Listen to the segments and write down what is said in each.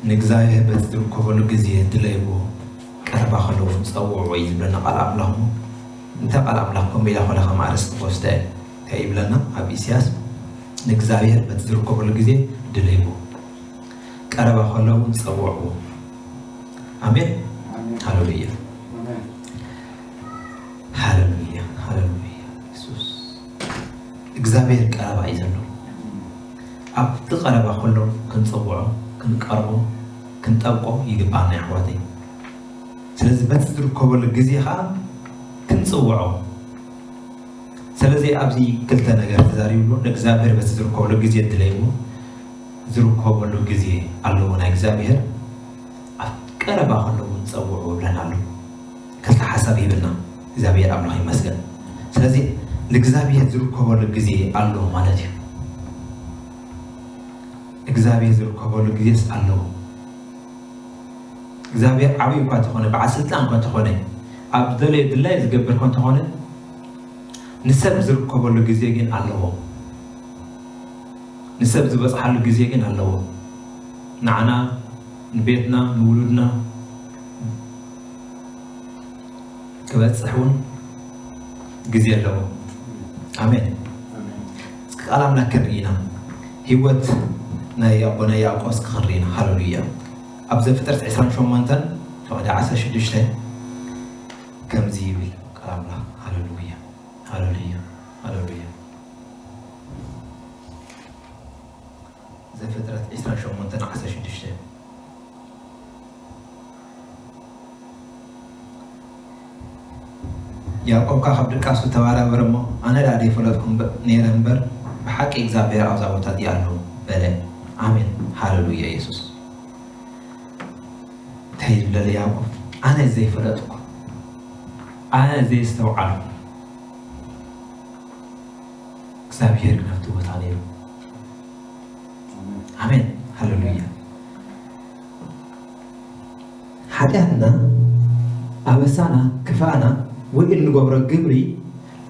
ንእግዚኣብሔር በቲ ዝርከበሉ ግዜ ድለይዎ፣ ቀረባ ከለዉ ጸውዕዎ እዩ ዝብለና ቃል ኣምላኽ። እሞ እንተ ቃል ኣምላኽ ከምኡ ኢላ ኮላ ከም ኣርእስቲ ክወስዳ እየ። እንታይ ይብለና ኣብ ኢሳያስ? ንእግዚኣብሔር በቲ ዝርከበሉ ግዜ ድለይዎ፣ ቀረባ ከለዉ ጸውዕዎ። ኣሜን። ኣሜን። ሃሌሉያ። ኣሜን። ሃሌሉያ፣ ሃሌሉያ። የሱስ እግዚኣብሔር ቀረባ እዩ ዘሎ። ኣብቲ ቀረባ ከሎ ክንጽውዖ፣ ክንቀርቦ፣ ክንጠብቆ ይግባና ኣሕዋተይ። ስለዚ በቲ ዝርከበሉ ግዜ ኸኣ ክንጽውዖ። ስለዚ ኣብዚ ክልተ ነገር ተዛሪቡ ኣሎ። ንእግዚኣብሔር በቲ ዝርከበሉ ግዜ ድለይዎ። ዝርከበሉ ግዜ ኣለዎ ናይ እግዚኣብሔር። ኣብ ቀረባ ከሎ እውን ጸውዑ ብለና ኣሎ። ክልተ ሓሳብ ሂብና እግዚኣብሔር ኣምላኽ ይመስገን። ስለዚ ንእግዚኣብሔር ዝርከበሉ ግዜ ኣሎ ማለት እዩ። እግዚኣብሔር ዝርከበሉ ግዜስ ኣለዎ። እግዚኣብሔር ዓብዪ እኳ እንተኾነ፣ በዓል ስልጣን እኳ እንተኾነ፣ ኣብ ዝደለዮ ድላዩ ዝገብር እኳ እንተኾነ፣ ንሰብ ዝርከበሉ ግዜ ግን ኣለዎ። ንሰብ ዝበጽሓሉ ግዜ ግን ኣለዎ። ንዓና፣ ንቤትና፣ ንውሉድና ክበጽሕ እውን ግዜ ኣለዎ። ኣሜን። ኣሜን። እስኪ ቃል ኣምላክ ክንርኢ ኢና። ህይወት ናይ ኣቦና ያዕቆብ እስኪ ክንርኢ ኢና። ሃሌሉያ። ኣብ ዘፍጥረት ዕስራን ሸሞንተን ወደ ዓሰርተ ሽዱሽተ ከምዚ ይብል ቃል ኣምላኽ። ሃሌሉያ፣ ሃሌሉያ፣ ሃሌሉያ። ዘፍጥረት ዕስራን ሸሞንተን ዓሰርተ ሽዱሽተ። ያዕቆብ ከኣ ካብ ድቃሱ ተባራበረ እሞ፣ ኣነ ደኣ ዘይፈለጥኩ እምበ-፣ ነይረ እምበር፣ ብሓቂ እግዚኣብሔር ኣብዛ ቦታ እዚኣ ኣሎ፣ በለ። ኣሜን። ሃሌሉያ፣ የሱስ። እንታይ እዩ ዝብለለ ያዕቆብ? ኣነ ዘይፈለጥኩ፣ ኣነ ዘየስተውዓልኩ፣ እግዚኣብሔር ግን ኣብቲ ቦታ ነይሩ። ኣሜን። ሃሌሉያ። ሓጢኣትና፣ ኣበሳና፣ ክፋእና ወይ እንገብሮ ግብሪ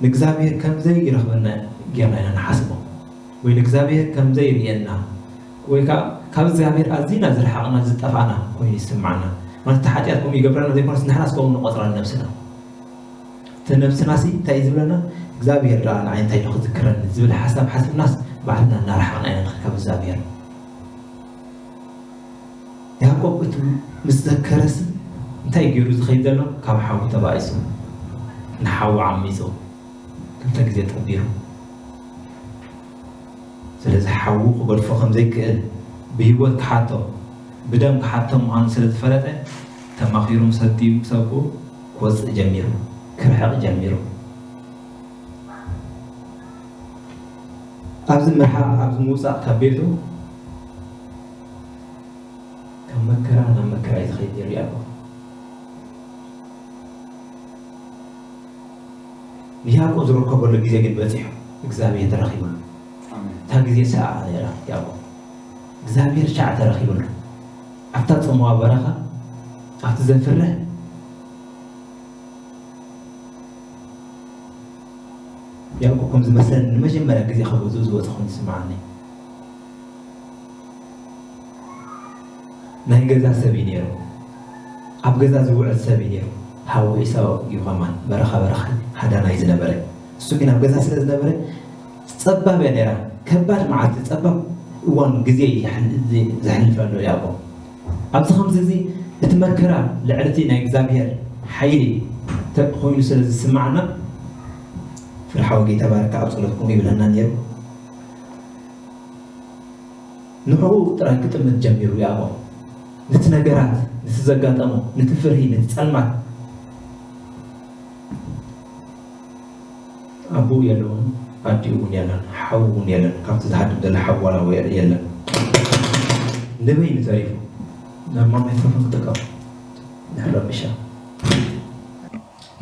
ንእግዚኣብሔር ከም ዘይረኽበና ጌርና ኢና ንሓስቦ፣ ወይ ንእግዚኣብሔር ከም ዘይርእየና፣ ወይ ከኣ ካብ እግዚኣብሔር ኣዚና ዝረሓቕና ዝጠፋእና ኮይኑ ይስምዓና። ማለት እቲ ሓጢኣት ከምኡ ይገብረና ዘይኮነስ ንሕናስ ከምኡ ንቖጽራ ንነብስና። እቲ ነብስናሲ እንታይ እዩ ዝብለና? እግዚኣብሔር ደኣ ንዓይ እንታይ ኢሉ ክዝክረኒ ዝብል ሓሳብ ሓሲብናስ ባዕልና እናረሓቕና ኢና ንኸድ ካብ እግዚኣብሔር። ያዕቆብ እቲ ምስ ዘከረሲ እንታይ ገይሩ ዝኸይድ ዘሎ? ካብ ሓዊ ተባኢሱ፣ ንሓዊ ዓሚጹ፣ ክልተ ግዜ ጠቢሩ። ስለዚ ሓዊ ክገድፎ ከም ዘይክእል ብህይወት ክሓቶ፣ ብደም ክሓቶ ምዃኑ ስለ ዝፈለጠ፣ ተማኺሩ ምስ ኣዲኡ ምስ ኣቦኡ ክወጽእ ጀሚሩ፣ ክርሕቕ ጀሚሩ። ኣብዚ ምርሓቕ፣ ኣብዚ ምውጻእ ካብ ቤቱ፣ ካብ መከራ ናብ መከራ እዩ ዝኸይድ ነይሩ ያዕቆብ። ንያዕቆብ ዝርከበሉ ግዜ ግን በጺሑ፣ እግዚኣብሔር ተረኺብሉ። ኣሜን። እታ ግዜ ሰዓት ነይራ ያዕቆብ። እግዚኣብሔር ሻዕ ተረኺብሉ። ኣብታ ጽምዋ በረኻ፣ ኣብቲ ዘፍርህ ያዕቆብ ከም ዝመስለኒ ንመጀመርያ ግዜ ካብ ገዝኡ ዝወጸ ኮይኑ ዝስምዓኒ። ናይ ገዛ ሰብ እዩ ነይሩ። ኣብ ገዛ ዝውዕል ሰብ እዩ ነይሩ። ሓው ኤሳው እዩ ከማን በረኻ በረኻ ሃዳናይ ዝነበረ። እሱ ግን ኣብ ገዛ ስለ ዝነበረ ጸባብ እያ ነይራ። ከባድ መዓልቲ፣ ጸባብ እዋን ግዜ ይሕል-፣ ዘሕልፈሉ ያዕቆብ። ኣብዚ ከምዚ እዚ እቲ መከራ ልዕሊ እቲ ናይ እግዚኣብሔር ሓይሊ ተ-፣ ኮይኑ ስለ ዝስምዓና፣ ፍርሓዊ ጌታ ባርካ ኣብ ጸሎትኩም ይብለና ነይሩ። ንዕኡ ጥራይ ክጥምት ጀሚሩ ያዕቆብ። ነቲ ነገራት፣ ነቲ ዘጋጠሞ፣ ነቲ ፍርሂ፣ ነቲ ጸልማት። ኣቦኡ የለውን፣ ኣዲኡ እውን የለን፣ ሓዉ እውን የለን። ካብቲ ዝሃድም ዘሎ ሓዉ ዋላ እውን የለን። ንበይኑ ተሪፉ። ናብ ማይክሮፎን ክጥቀም። ንሕረምሻ።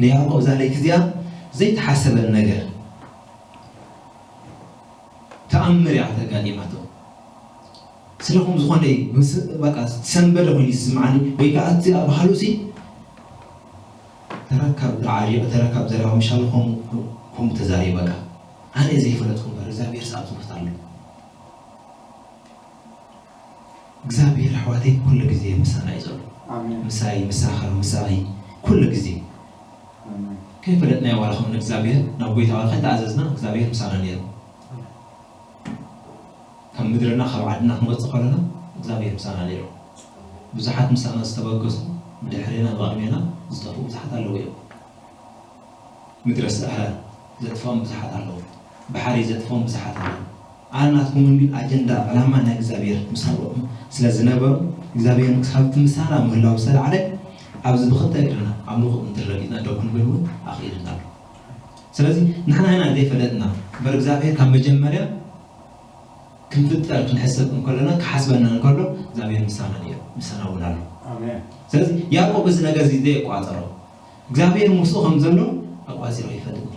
ንያዕቆብ እዛ ለይቲ እዚኣ ዘይተሓሰበ ነገር፣ ተኣምር እያ ተጋጢማቶ። ስለኹም ዝኾነ ምስ-፣ በቃ ዝሰንበደ ኮይኑ ይስምዓኒ፣ ወይ ከኣ እቲ ኣብሃሉሲ ተረካብ ዝዓሪቕ፣ ተረካብ ዘረባ ምሻሉ ከምኡ፣ ከምኡ ተዛሪቡ በቃ። ኣነ ዘይፈለጥኩ እምበር እግዚኣብሔር ሰኣብ ትምህርቲ ኣሎ። እግዚኣብሔር ኣሕዋተይ ኩሉ ግዜ ምሳና እዩ ዘሎ። ኣሜን። ምሳይ፣ ምሳኻ፣ ምሳይ ኩሉ ግዜ። ኣሜን። ከይፈለጥናዮ ዋላ ኸውን እግዚኣብሔር ናብ ጎይታ ዋላ ከይተኣዘዝና እግዚኣብሔር ምሳና ነይሩ። ካብ ምድርና ካብ ዓድና ክንወፅእ ከለና እግዚኣብሔር ምሳና ነይሩ። ብዙሓት ምሳና ዝተበገሱ፣ ብድሕሬና ብቕድሜና ዝጠፍኡ ብዙሓት ኣለዉ እዮም። ምድረ ሰህራ ዘጥፍኦም ብዙሓት ኣለዉ። ባሕሪ ዘጥፍኦም ብዙሓት ኣለዉ። ኣነ ናትኩምን ግን ኣጀንዳ ዕላማ ናይ እግዚኣብሔር ምሳልኦም ስለ ዝነበሩ እግዚኣብሔር ካብቲ ምሳና ምህላው ዝተላዕለ ኣብዚ ብኽልተ እግርና ኣብ ንቑቕ ምድሪ ረጊጽና ደው ክንብል እውን ኣኽኢሉና ኣሎ። ስለዚ ንሕና ኢና ዘይፈለጥና እምበር እግዚኣብሔር ካብ መጀመርያ ክንፍጠር ክንሕሰብ እንከለና ክሓስበና እንከሎ እግዚኣብሔር ምሳና እዩ፣ ምሳና እውን ኣሎ። ኣሜን። ስለዚ ያዕቆብ እዚ ነገር እዚ ዘይቋጸሮ እግዚኣብሔር ምስኡ ከም ዘሎ ኣቋጺሩ ይፈልጥ እዩ።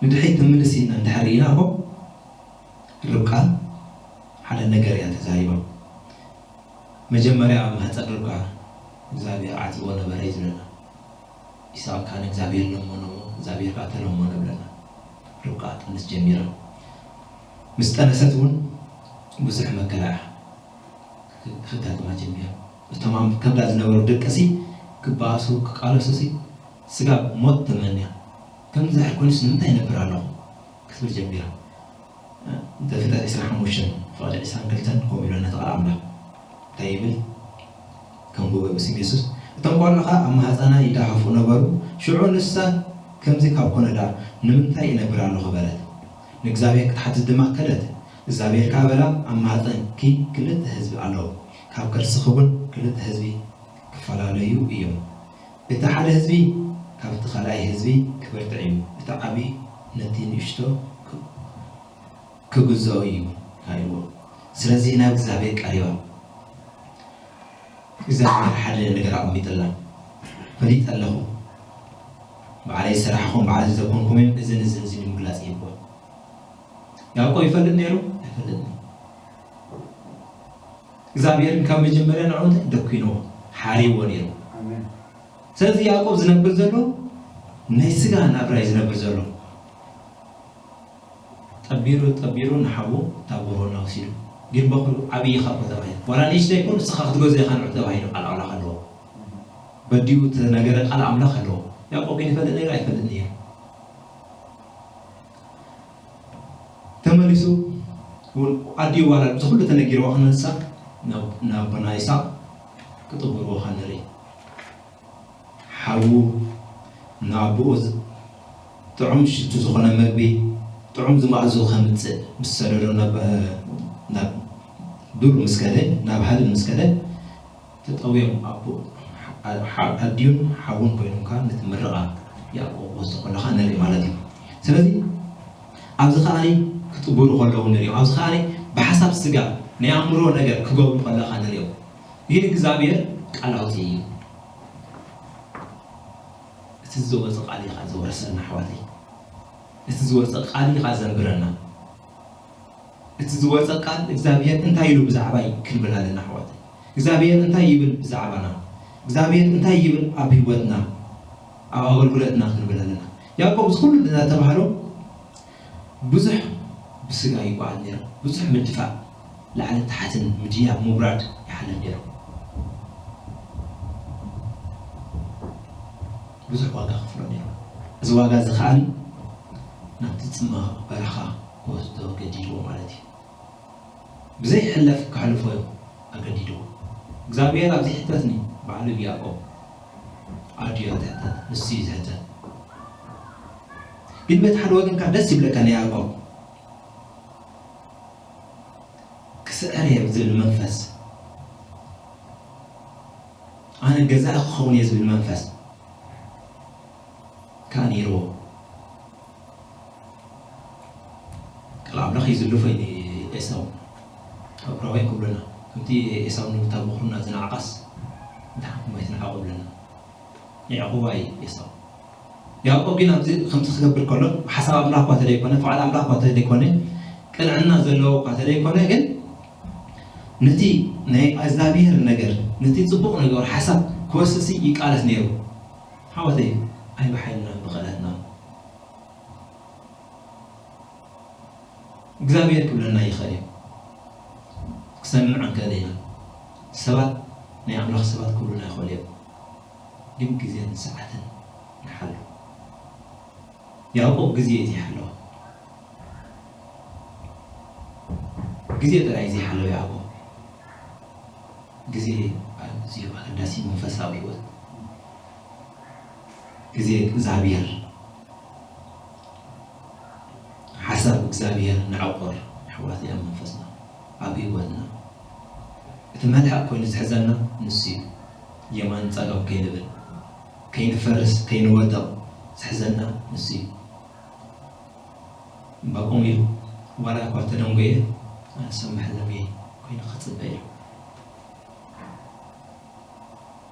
ንድሕሪት ትምልስ ኢልና እንድሕር ርኢና እኮ ርብቃ ሓደ ነገር እያ ተዛሪባ። መጀመርያ ኣብ ማህፀን ርብቃ እግዚኣብሔር ዓፂዎ ነበረ እዩ ዝብለና። ኢሳቅ ካን እግዚኣብሔር ለመኖ፣ እግዚኣብሔር ከዓ ተለመኖ ብለና። ርብቃ ጥንስ ጀሚራ። ምስ ጠነሰት እውን ብዙሕ መከራ እያ ክጋጥማ ጀሚራ። እቶም ኣብ ከብዳ ዝነበሩ ደቀሲ ክበኣሱ ክቃለሱ ሲ ስጋ ሞት ተመንያ። ከምዚ ድሕር ኮይኑስ ንምንታይ ይነብር ኣለኹ ክትብል ጀሚራ። ዘፍጥረት ዕስራን ሓሙሽተን ፍቕዲ ዕስራን ክልተን ከምኡ ኢሉ ነቲ ቃል ኣምላኽ እንታይ ይብል? ከንብቦ ብስም የሱስ። እቶም ቆልዑ ኸኣ ኣብ ማህፀና ይዳሃፉ ነበሩ። ሽዑ ንሳ ከምዚ ካብ ኮነ ደኣ ንምንታይ እነብር ኣለኹ በለት። ንእግዚኣብሔር ክትሓትት ድማ ከደት። እግዚኣብሔር ከኣ በላ፣ ኣብ ማህፀንኪ ክልተ ህዝቢ ኣለዉ፣ ካብ ከርስኺ እውን ክልተ ህዝቢ ክፈላለዩ እዮም። እቲ ሓደ ህዝቢ ካብቲ ካልኣይ ህዝቢ ክበርትዕ እዩ፣ እቲ ዓቢ ነቲ ንእሽቶ ክግዝኦ እዩ ኢልዎ። ስለዚ ናብ እግዚኣብሔር ቀሪባ። እግዚኣብሔር ሓደ ነገር ኣቐሚጥላ። ፈሊጠ ኣለኹ፣ ባዕለይ ዝሰራሕኹም፣ ባዕለይ ዝተኮንኩም እዮም፣ እዝን እዝን እዝን ምግላፅ ይህብዎ። ያዕቆብ ይፈልጥ ነይሩ? ኣይፈልጥን። እግዚኣብሔር ካብ መጀመርያ ንዕኡ እንታይ ደኪንዎ፣ ሓሪዎ ነይሩ። ኣሜን። ስለዚ ያዕቆብ ዝነብር ዘሎ ናይ ስጋ ናብራ እዩ ዝነብር ዘሎ። ጠቢሩ ጠቢሩ ንሓዉ እታ ጎርሆ እናወሲዱ፣ ግን በኹሉ ዓብዪ ኢኻ እኮ ተባሂሉ። ዋላ ንእሽተይ ይኹን ንስኻ ክትገዝኦ ኢኻ ንዑ ተባሂሉ ቃል ኣምላኽ ኣለዎ። በዲኡ እተነገረ ቃል ኣምላኽ ኣለዎ። ያዕቆብ ግን ይፈልጥ ነይሩ ኣይፈልጥ ነይሩ። ተመሊሱ እውን ኣዲኡ ዋላ እዚ ኩሉ ተነጊርዋ ክነሳ ናብ ኣቦና ይስሐቅ ክጥብርዎ ከንርኢ። ሓዉ ንኣቦኡ ዝ-፣ ጥዑም ሽቱ ዝኾነ መግቢ፣ ጥዑም ዝማእዝኡ ከምጽእ ምስ ሰደዶ ናብ፣ ናብ ዱር ምስ ከደ፣ ናብ ሃድን ምስ ከደ፣ ተጠውዮም ኣቦ-፣ ሓ-፣ ሓ-፣ ኣዲኡን ሓዉን ኮይኖም ከኣ ነቲ ምርቓ ያዕቆብ ክወስዶ ከሎ ከኣ ንርኢ ማለት እዩ። ስለዚ ኣብዚ ከኣ ክጥብሩ ከለዉ ንሪኦም። ኣብዚ ከኣ ብሓሳብ ስጋ ናይ ኣእምሮ ነገር ክገብሩ ከለኻ ንሪኦም። ግን እግዚኣብሔር ቃል ኣውፅእ እዩ። እቲ ዝወፀ ቃል እዩ ከዓ ዘወርሰና ኣሕዋተይ። እቲ ዝወፀ ቃል እዩ ከዓ ዘንብረና። እቲ ዝወፀ ቃል እግዚኣብሔር እንታይ ኢሉ ብዛዕባይ ክንብል ኣለና ኣሕዋተይ። እግዚኣብሔር እንታይ ይብል ብዛዕባና? እግዚኣብሔር እንታይ ይብል ኣብ ህይወትና፣ ኣብ ኣገልግሎትና ክንብል ኣለና። ያዕቆብ እዚ ኩሉ እናተባህሎ ብዙሕ ብስጋ ይጓዓዝ ነይሩ። ብዙሕ ምድፋእ፣ ላዕልን ታሕትን፣ ምድያብ፣ ምውራድ ይሓልፍ ነይሩ። ብዙሕ ዋጋ ከፍሎ ነይሩ። እዚ ዋጋ እዚ ከኣ ናብቲ ጽማቕ በረኻ ክወስዶ ገዲድዎ ማለት እዩ። ብዘይሕለፍ ከሕልፎ እዩ ኣገዲድዎ። እግዚኣብሔር ኣብዚ ሕተትኒ ባዕሉ እዩ ያዕቆብ። ኣድዮ ትሕተት፣ ንሱ እዩ ዝሕተት። ግን በቲ ሓደ ወገን ከኣ ደስ ይብለካ ንያዕቆብ። ክስዕር እየ ብዝብል መንፈስ፣ ኣነ ገዛኢ ክኸውን እየ ዝብል መንፈስ ከኣ ነይርዎ። ቃል ኣምላኽ እዩ ዝልፎ እዩ ኤሳው። ኣብ ዕብራውያን ክብለና፣ ከምቲ ኤሳው ንብታ በኹርና ዝነዓቓስ፣ ንሕና ድማ ኣይትንዓቑ ይብለና። ንያዕቆብ እዩ ኤሳው። ያዕቆብ ግን ኣብዚ ከምዚ ክገብር ከሎ፣ ሓሳብ ኣምላኽ እኳ ተደይኮነ፣ ፍቓድ ኣምላኽ እኳ ተደይኮነ፣ ቅንዕና ዘለዎ እኳ ተደይኮነ፣ ግን ነቲ ናይ እግዚኣብሔር ነገር፣ ነቲ ጽቡቕ ነገር፣ ሓሳብ ክወስሲ ይቃለስ ነይሩ። ሓወተይ፣ ኣይብሓይልና፣ ብኽእለትና። እግዚኣብሔር ክብለና ይኽእል እዩ። ክሰምዕ እንክእል ኢና። ሰባት፣ ናይ ኣምላኽ ሰባት ክብሉና ይኽእሉ እዮም። ግን ግዜን ሰዓትን ንሓሉ። ያዕቆብ ግዜ እዩ ዘይሓለወ። ግዜ ጥራይ ዘይሓለወ ያዕቆብ። ግዜ ኣዝዩ ኣገዳሲ መንፈሳዊ ህይወት። ግዜ እግዚኣብሔር፣ ሓሳብ እግዚኣብሔር ንዕቆር ኣሕዋተይ ኣብ መንፈስና፣ ኣብ ህይወትና። እቲ መልሕቕ ኮይኑ ዝሕዘና ንሱ እዩ። የማን ጸጋም ከይንብል፣ ከይንፈርስ፣ ከይንወድቕ ዝሕዘና ንሱ እዩ። እምባቆም ኢሉ፣ ዋላ እኳ ተደንጎየ፣ ኣነሰ መሕለምየይ ኮይኑ ክጽበ ኢሉ።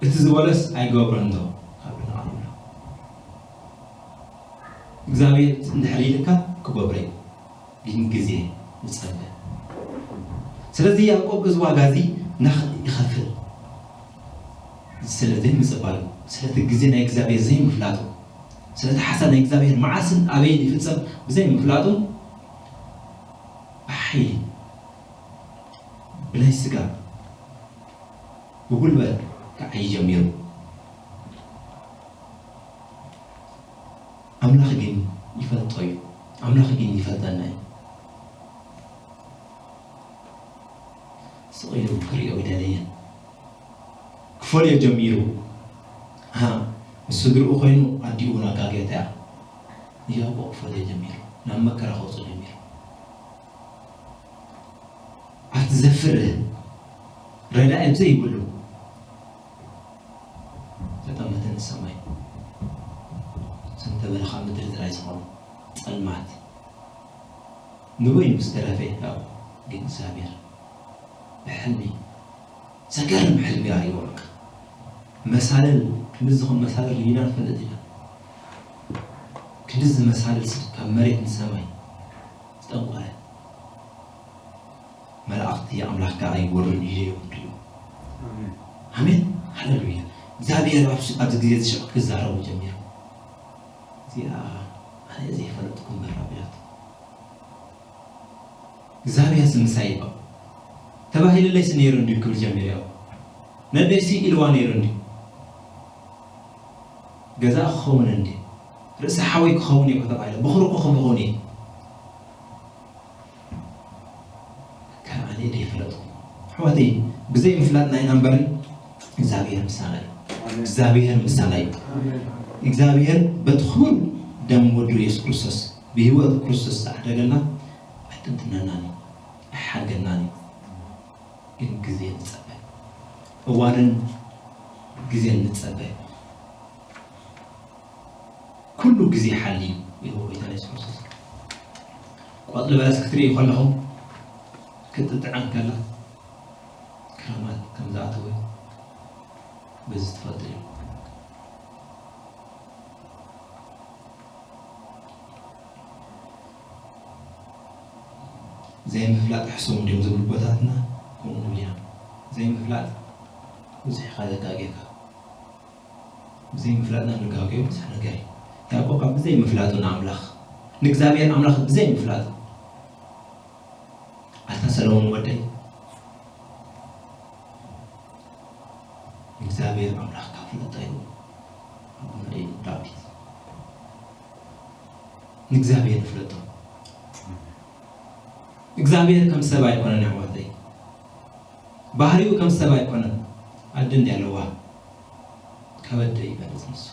እቲ ዝበሎስ ኣይገብሮን ዶ? ካብ ንቓል ይብሎ። እግዚኣብሔር እንድሕር ኢልካ ክገብሮ እዩ፣ ግን ግዜ ንጸበ። ስለዚ ያዕቆብ እዚ ዋጋ እዚ ናኽ ይኸፍል። ስለ ዘይምጽባዩ፣ ስለቲ ግዜ ናይ እግዚኣብሔር ዘይምፍላጡ፣ ስለቲ ሓሳብ ናይ እግዚኣብሔር መዓስን ኣበይን ይፍጸም ብዘይምፍላጡ፣ ብሓይሊ፣ ብናይ ስጋ፣ ብጉልበት ክዓይ ጀሚሩ። ኣምላኽ ግን ይፈልጦ እዩ። ኣምላኽ ግን ይፈልጠና እዩ። ስቕ ኢሉ ክርእዮ ይደለየን። ክፈልዮ ጀሚሩ። ሃ፣ ምስ ስድርኡ ኮይኑ ኣዲኡ እውን ኣጋግየታ እያ። ንያዕቆብ ክፈልዮ ጀሚሩ። ናብ መከራ ከውፅእ ጀሚሩ። ኣብቲ ዘፍርህ ረዳኢ ዘይብሉ ተጠመተ ንሰማይ። ሰም ተበለ ካብ ምድሪ ጥራይ ዝኾኑ ጸልማት ንበይኑ ምስ ተረፈ ያዕቆብ ግን እግዚኣብሔር ብሕልሚ ዘገርም ሕልሚ ራእይዎ። በቃ መሳልል፣ ክንዲ ዝኾን መሳልል ርኢና ንፈልጥ ኢና። ክንድዚ መሳልል ካብ መሬት ንሰማይ ዝጠንቆረ መላእኽቲ ኣምላኽ ከኣ ይወርድ እዩ እዮም ትብሉ። ኣሜን። ኣሜን። ሃሌሉያ። እግዚኣብሔር ኣብ ስ-፣ ኣብዚ ግዜ እዚ ሽዑ ክዛረቡ ጀሚሩ። እዚኣ ኣነ ዘይፈለጥኩ እምበር ኣቢላቶ። እግዚኣብሔር ምሳይ እዩ። ተባሂልለይሲ ነይሩ እንድዩ ክብል ጀሚሩ እዩ። ነደይሲ ኢልዋ ነይሩ እንድዩ። ገዛ ክኸውን እንድዩ። ርእሲ ሓወይ ክኸውን እዩ ከተባሂለ። በኹሪ እኮ ከም ይኸውን እዩ። ከም ኣነ ዘይፈለጥኩ። ኣሕዋተይ፣ ብዘይ ምፍላጥና ኢና እምበር እግዚኣብሔር ምሳና እዩ። ኣሜን። እግዚኣብሔር ምሳና እዩ። ኣሜን። እግዚኣብሔር በቲ ክቡር ደም ወዱ የሱስ ክርስቶስ፣ ብህይወት ክርስቶስ ዝዓደገና ኣይጥንጥነናን እዩ፣ ኣይሓድገናን እዩ። ግን ግዜ ንጸበ። እዋንን ግዜን ንጸበ። ኩሉ ግዜ ሓልዩ ኢሉ ጎይታና የሱስ ክርስቶስ። ቆጽሊ በለስ ክትርእዩ ከለኹም ክትጥዕም ከላ ክረማት ከም ዝኣተወ በዚ ትፈልጡ ኢኹም። ዘይምፍላጥ ሕሱም እንድዮም ዝብሉ ኣቦታትና ከምኡ ንብል ኢና። ዘይምፍላጥ ብዙሕ ኢኻ ዘጋግየካ። ብዘይ ምፍላጥና ንጋገዮ ብዙሕ ነገር እዩ። ያዕቆብ ካብ ብዘይ ምፍላጡ ንኣምላኽ፣ ንእግዚኣብሔር ኣምላኽ ብዘይ ምፍላጡ፣ ኣታ ሰለሞን ወደይ፣ ንእግዚኣብሔር ኣምላኽካ ፍለጦ ኢሉ ኣቦና እዩ ዳዊት። ንእግዚኣብሔር ንፍለጦ። እግዚኣብሔር ከም ሰብ ኣይኮነን ኣሕዋተይ። ባህሪኡ ከም ሰብ ኣይኮነን። ኣደ እንድያ ኣለዋ። ካብ ኣደ ይበልጽ ንሱ።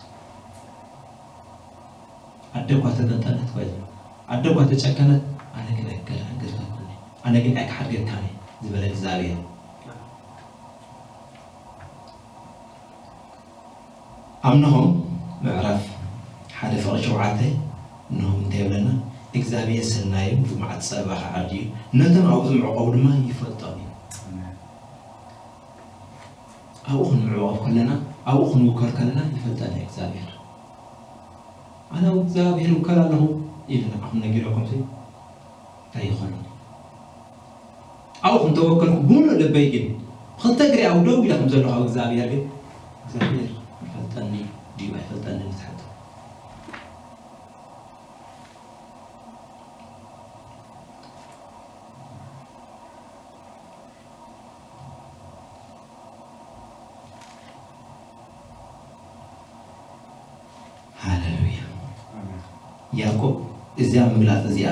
ኣደ እኳ ተጠንጠነት እኳ እዩ ዝብሎ። ኣደ እኳ ተጨከነት፣ ኣነ ግን ኣይክገድፈካን እየ። ኣነ ግን ኣይክሓድገካን እየ ዝበለ እግዚኣብሔር። ኣብ ናሆም ምዕራፍ ሓደ ፍቕሪ ሸውዓተ፣ ናሆም እንታይ ይብለና? እግዚኣብሔር ሰናዩ ብመዓት ጸበባ ክዓርድ እዩ፣ ነቶም ኣብኡ ዝምዕቆቡ ድማ ይፈልጦም እዩ። ኣብኡ ክንምዕቆብ ከለና፣ ኣብኡ ክንውከል ከለና ይፈልጠና እዩ እግዚኣብሔር። ኣነ ኣብ እግዚኣብሔር እውከል ኣለኹ ኢለ ንዓኹም ነጊረኩምሲ እንታይ ይኾነኒ? ኣብኡ ከም ተወከልኩ ብምሉእ ልበይ ግን ብኽልተ እግሪ ኣብኡ ደው ኢለ ከም ዘለኹ ኣብ እግዚኣብሔር ግን እግዚኣብሔር ይፈልጠኒ ድዩ ኣይፈልጠኒ ንዝሓቶ። ያዕቆብ እዚኣ ምግላጽ እዚኣ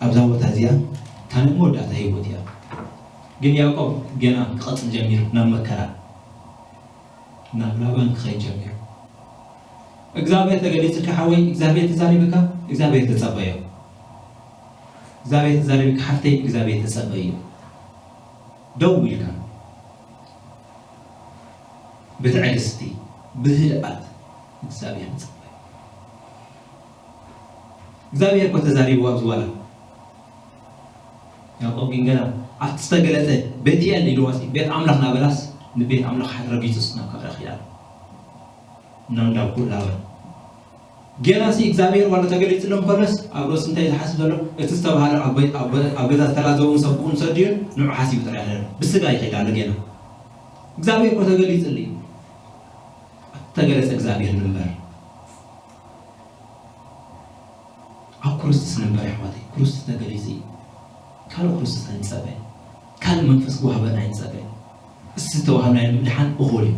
ኣብዛ ቦታ እዚኣ እታ ናይ መወዳእታ ህይወት እያ። ግን ያዕቆብ ገና ክቐጽል ጀሚሩ ናብ መከራ፣ ናብ ላባን ክኸይድ ጀሚሩ። እግዚኣብሔር ተገሊጽልካ ሓወይ፣ እግዚኣብሔር ተዛሪብካ፣ እግዚኣብሔር ተጸበዮ። እግዚኣብሔር ተዛሪብካ ሓፍተይ፣ እግዚኣብሔር ተጸበዮ። ደው ኢልካ ብትዕግስቲ ብህድኣት እግዚኣብሔር ንጸበዮ። እግዚኣብሔር እኮ ተዛሪብዋ ኣብዚ ዋላ ያዕቆብ ግን ገና ኣብቲ ዝተገለጸ ቤትኤል ኢልዋሲ ቤት ኣምላኽ ናበላስ ንቤት ኣምላኽ ሓደ ረጊጹስ ናብ ካራ ኪዳን ናብ እንዳቦ ላባን ገና ሲ እግዚኣብሔር ዋላ ተገሊጽሎም ከሎስ ኣብ ርእሱ እንታይ ዝሓስብ ዘሎ እቲ ዝተባህለ ኣብ ቤት- ኣብ ኣብ ገዛ ዝተላዘውን ሰብኡን ሰድዩን ንዑ ሓሲቡ ጥራይ ኣሎ ብስጋ ይኸይድ ኣሎ ገና እግዚኣብሔር እኮ ተገሊጽሉ እዩ ተገለጸ እግዚኣብሔር ንንበር ኣብ ክርስቶስ ንንበር ኣሕዋተይ ክርስቶስ ተገሊጹ እዩ ካልእ ክርስቶስ ኣይንጸበ ካልእ መንፈስ ክወሃበና ኣይንጸበ እስቲ ዝተዋሃብናዮ ንምድሓን እኹል እዩ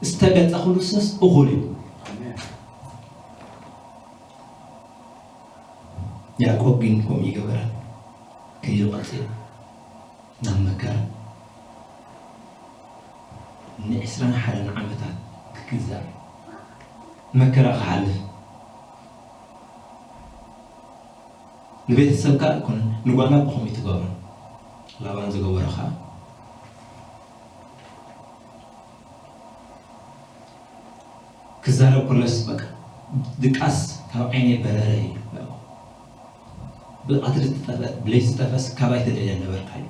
ዝተገልጸ ክርስቶስ እኹል እዩ ያዕቆብ ግን ከምኡ ይገበረ ከይዱ ቀጺሉ ናብ መከራ ንዕስራን ሓደን ዓመታት ክግዛእ መከራ ክሓልፍ ንቤተሰብ ከዓ ኣይኮነን ንጓና ብኸምኡ ትገብሮ ላባን ዝገበሮ ከዓ ክዛረብ ከሎስ በቃ ድቃስ ካብ ዓይነይ በረረ እዩ ብቐትሪ ዝጠፈ ብለይቲ ዝጠፈስ ካባይ ተደልያ ነበርካ እዩ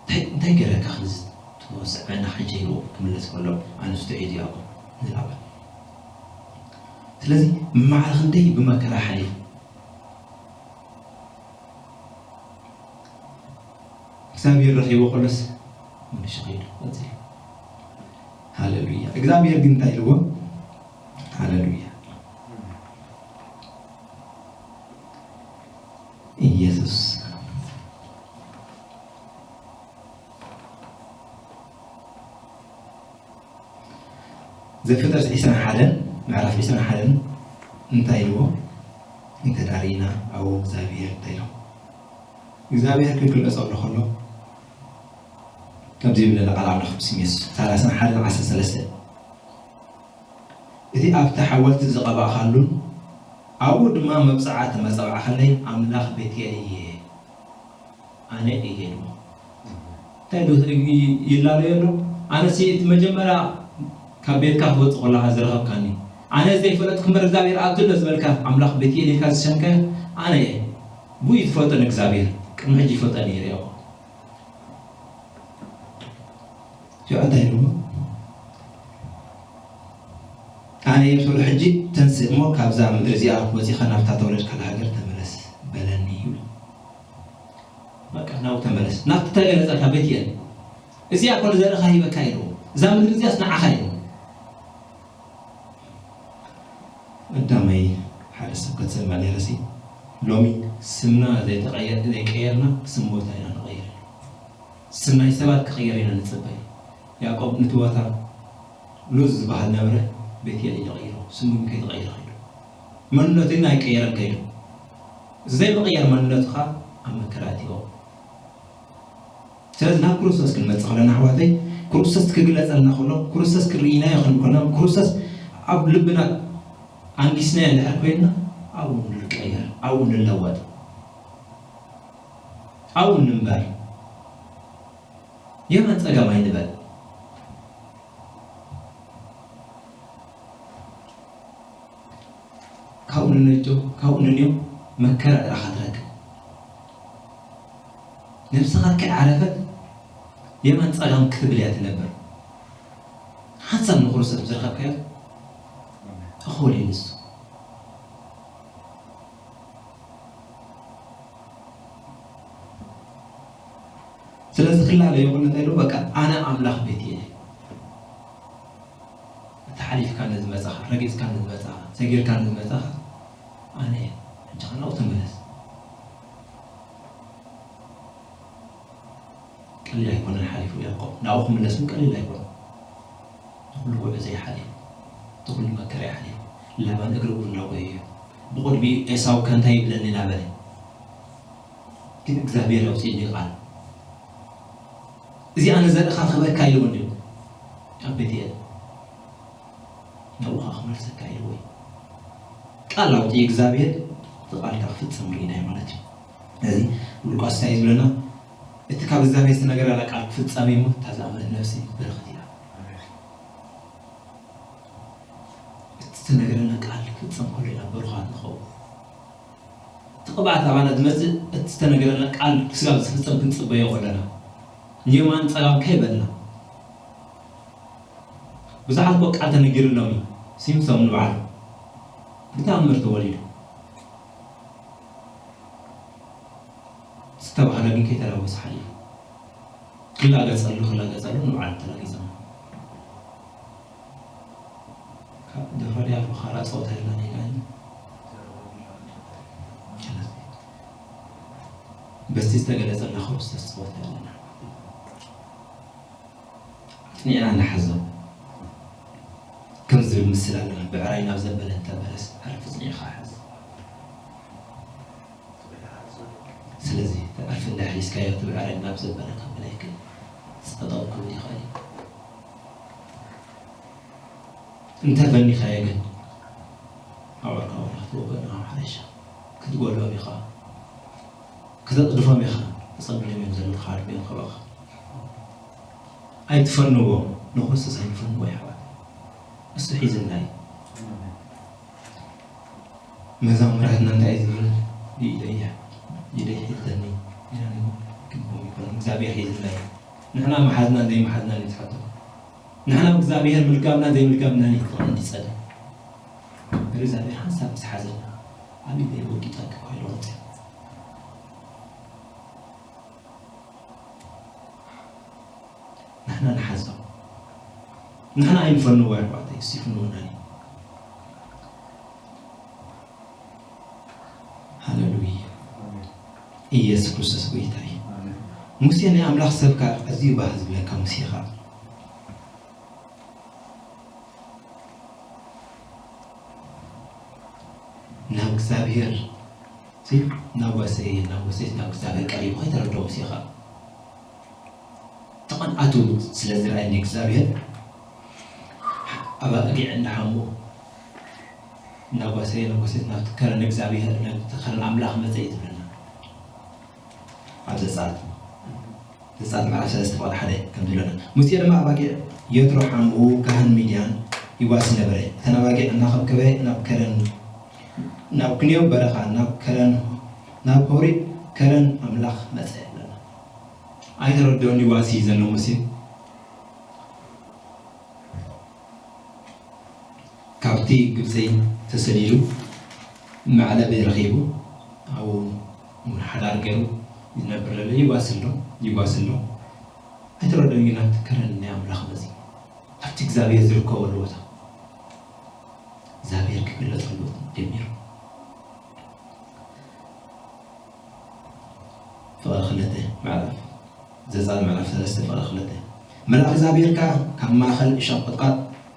እንታይ እንታይ ገረካ ክንዚ ትወስዕ በና ሕጂ ኢሉ ክምለስ ከሎ ኣንስቶ እዩ ዚኣቆ ንላባ ስለዚ ማዕረ ክንደይ ብመከራ ሓሊፉ እግዚኣብሔር ረኺቡ ከሎስ ምንሽ ኸይዱ ሃሌሉያ እግዚኣብሔር ግን እንታይ ኢልዎ ሃሌሉያ ኢየሱስ ዘፍጥረት ዕስራን ሓደን ምዕራፍ ዕስራን ሓደን እንታይ ኢልዎ እንተዳሪና ኣብኡ እግዚኣብሔር እንታይ ኢልዎ እግዚኣብሔር ክግለጸሉ ከሎ ከምዚ ይብለና ቃል ኣምላኽ ብስም የሱስ ሰላሳን ሓደን ዓሰርተ ሰለስተ እቲ ኣብቲ ሓወልቲ ዝቐባእኻሉን ኣብኡ ድማ መብጽዓ ተመጸባዕኸለይ ኣምላኽ ቤትኤል እየ ኣነ እየ ድማ እንታይ ዶ ይላለዮ ኣሎ ኣነሲ እቲ መጀመርያ ካብ ቤትካ ክወፅእ ከለካ ዝረኸብካኒ ኣነ ዘይፈለጥኩ እምበር እግዚኣብሔር ኣብ ዘሎ ዝበልካ ኣምላኽ ቤትኤል ኢልካ ዝሸምካዮ ኣነ እየ ብኡ እዩ ዝፈልጠኒ እግዚኣብሔር ቅድሚ ሕጂ ይፈልጠኒ ይሪኦ ሽዑ እንታይ ኢሉ ኣነ የብሰሉ ሕጂ ተንስእ እሞ ካብዛ ምድሪ እዚኣ ወፂኻ ናብታ ተወለድካላ ሃገር ተመለስ በለኒ ይብሎ በቃ ናብኡ ተመለስ ናብቲ ተገለፀልካ ቤት የን እዚኣ ኮነ ዘርእኻ ሂበካ ኢልዎ እዛ ምድሪ እዚኣስ ንዓኻ ኢልዎ ቀዳማይ ሓደ ሰብ ክትሰምዕ ነይርሲ ሎሚ ስምና ዘይተቐየር ዘይቀየርና ስም ቦታ ኢና ንቐይር ስም ናይ ሰባት ክቕየር ኢና ንፅበይ ያዕቆብ ነቲ ቦታ ሉዝ ዝበሃል ነበረ ቤትኤል ኢሉ ቀይሮ ስሙ ግን ከይተቐይረ ከይዱ መንነቱ ግን ኣይቀየረን ከይዱ እዚ ዘይምቕያር መንነቱ ከዓ ኣብ መከራ ኣትዎ ስለዚ ናብ ክርስቶስ ክንመፅእ ከለና ኣሕዋተይ ክርስቶስ ክግለፀልና ከሎ ክርስቶስ ክርኢናዮ ክንብል ከለና ክርስቶስ ኣብ ልብና ኣንጊስናዮ እንድሕር ኮይንና ኣብኡ ንቀየር ኣብኡ ንለወጥ ኣብኡ ንንበር የማን ፀጋም ኣይንበል ካብኡ ንነጆ ካብኡ ንንዮ መከራ ጥራኻ ትረክብ ነብስኻ ከይዓረፈት የማን ፀጋም ክትብል እያ ትነብር ሓንሳብ ንክርስቶስ ዝረኸብካዮ እኹል እዩ ንሱ ስለዚ ክላለ ይኹን እንታይ ኢሉ በቃ ኣነ ኣምላኽ ቤት እየ እቲ ሓሊፍካ ንዝመጻኻ ረጊጽካ ንዝመጻኻ ሰጊርካ ንዝመጻኻ ኣነ እየ ሕጂ ከናው ተመለስ ቀሊል ኣይኮነን ሓሊፉ ያዕቆብ ናብኡ ክምለስ ግን ቀሊል ኣይኮነን ንኩሉ ጉዕዞ ይሓሊፉ ንኩሉ መከራ ይሓሊፉ ላባን እግሪ እግሩ እናጎየዮ ብቕድሚ ኤሳው ከ እንታይ ይብለኒ እናበለ፣ ግን እግዚኣብሔር ኣውፅእኒ ቃል፣ እዚ ኣነ ዘርእኻ ክህበካ ኢልዎ እንድዩ ኣብ ቤትኤል። ናብኡ ከዓ ክመልሰካ ኢልዎ እዩ። ቃል ኣውፅኡ እግዚኣብሔር፣ እቲ ቃል ከዓ ክፍፀም ርኢናዮ ማለት እዩ። ስለዚ ሉቃስ እንታይ እዩ ዝብለና? እቲ ካብ እግዚኣብሔር ዝተነገረላ ቃል ክፍፀም እዩ እሞ፣ እታ ዝኣመነት ነፍሲ ብርኽቲ እያ። እቲ ዝተነገረና ቃል ክፍፀም ከሎ ኢና ብሩኻት ንኸውን። እቲ ቅብኣት ኣባና ዝመፅእ እቲ ዝተነገረና ቃል ክሳብ ዝፍፀም ክንፅበዮ ከለና፣ ንየማን ፀጋም ከይበልና። ብዙሓት እኮ ቃል ተነጊርሎም እዩ፣ ሲምሶም ንባዕሉ ብተኣምር ተወሊዱ። ዝተባህለ ግን ከይተላበሰ ሓሊፉ። ክላገጸሉ፣ ክላገጸሉ ንባዕሉ ተላጊጾም። ካብ ደፍሮ ድያ ብኻራ ጸወታ የላን ኢላ እዩ። በቲ ዝተገለጸልና ክርስቶስ ጸወታ የለና። ኣጽኒዕና ንሓዞ። ከም ዝብል ምስል ኣለና፣ ብዕራይ ናብ ዘበለ እንተ በለስ፣ ዓርፊ ኣጽኒዕኻ ሓዝ። ስለዚ፣ ዓርፊ እንዳ ሒዝካዮ፣ እቲ ብዕራይ ናብ ዘበለ ከበለ ይክእል። ጸጠው ክብል ይኽእል እዩ። እንተ ፈኒኻዮ ግን፣ ኣዕዋርካ ወላ ክትወግኦ ኢኻ፣ ሓደሻ ክትጎልኦም ኢኻ። ከተጽድፎም ኢኻ። ተጸሚዶም እዮም ዘለዉ፣ ክሓልፉ እዮም ካባኻ። ኣይትፈንዎ፣ ንክርስቶስ ኣይንፈንዎ፣ የሕዋት። እሱ ሒዝና እዩ። መዛሙራትና እንታይ ዝብል? "ብኢደይ፣ ብኢደይ ሒዘኒ" ኢልና ንግቦም ይኮን፣ እግዚኣብሔር ሒዝና እዩ። ንሕና መሓዝናን ዘይመሓዝናን እዩ ዝሓቶ። ንሕና እግዚኣብሔር ምልጋብናን ዘይምልጋብናን እዩ ዝጸልእ። እግዚኣብሔር ሓንሳብ ምስ ሓዘና፣ ኣብ ኢደይ ወዲቐኪ እኮ ኢሉ ወጸ። ንሕና ንሓዞ። ንሕና ኣይንፈንዎ ኣሕዋተይ፣ እሱ ይፍንወና እዩ። ሃሌሉያ። ኢየሱስ ክርስቶስ ጎይታ እዩ። ሙሴ ናይ ኣምላኽ ሰብ ከኣ ኣዝዩ ባህ ዝብለካ ሙሴ ከኣ ናብ እግዚኣብሔር፣ ሲ፣ ናብ ጓሰየ፣ ናብ ጓሰየ፣ ናብ እግዚኣብሔር ቀሪቡ ከይተረድኦ ሙሴ ከኣ ተቐንኣቱ ስለ ዝረኣየ ንእግዚኣብሔር፣ ኣባጊዕ እንዳሓሙ፣ እናጓሰየ፣ እናጓሰየ፣ ናብቲ ከረን እግዚኣብሔር፣ ናብቲ ከረን ኣምላኽ መጸ እዩ ዝብለና። ኣብ ዘጸኣት፣ ዘጸኣት ምዕራፍ ሰለስተ ቁጽሪ ሓደ ከም ዝብለና። ሙሴ ድማ ኣባጊዕ የትሮ ሓምኡ ካህን ሚድያን ይዋሲ ነበረ። እተን ኣባጊዕ እናኸብከበ ናብ ከረን፣ ናብ ክንዮ በረኻ፣ ናብ ከረን፣ ናብ ሆሪብ ከረን ኣምላኽ መጸ ይብለና። ኣይተረድኦን ይዋሲ ዘሎ ሙሴ። ካብቲ ግብጺ ተሰዲዱ መዕለቢ ረኺቡ ኣብኡ ሓዳር ገይሩ ይነብር ዘሎ ይዋሲ ኣሎ፣ ይዋሲ ኣሎ። ኣይተረድኦን ግን ኣብቲ ከረን ናይ ኣምላኽ መጺ፣ ኣብቲ እግዚኣብሔር ዝርከበሉ ቦታ እግዚኣብሔር ክግለጸሉ ጀሚሩ። ፍቕሪ ክልተ ምዕራፍ፣ ዘጸኣት ምዕራፍ ሰለስተ ፍቕሪ ክልተ። መልኣኽ እግዚኣብሔር ከኣ ካብ ማእከል እሾኽ ቁጥቋጥ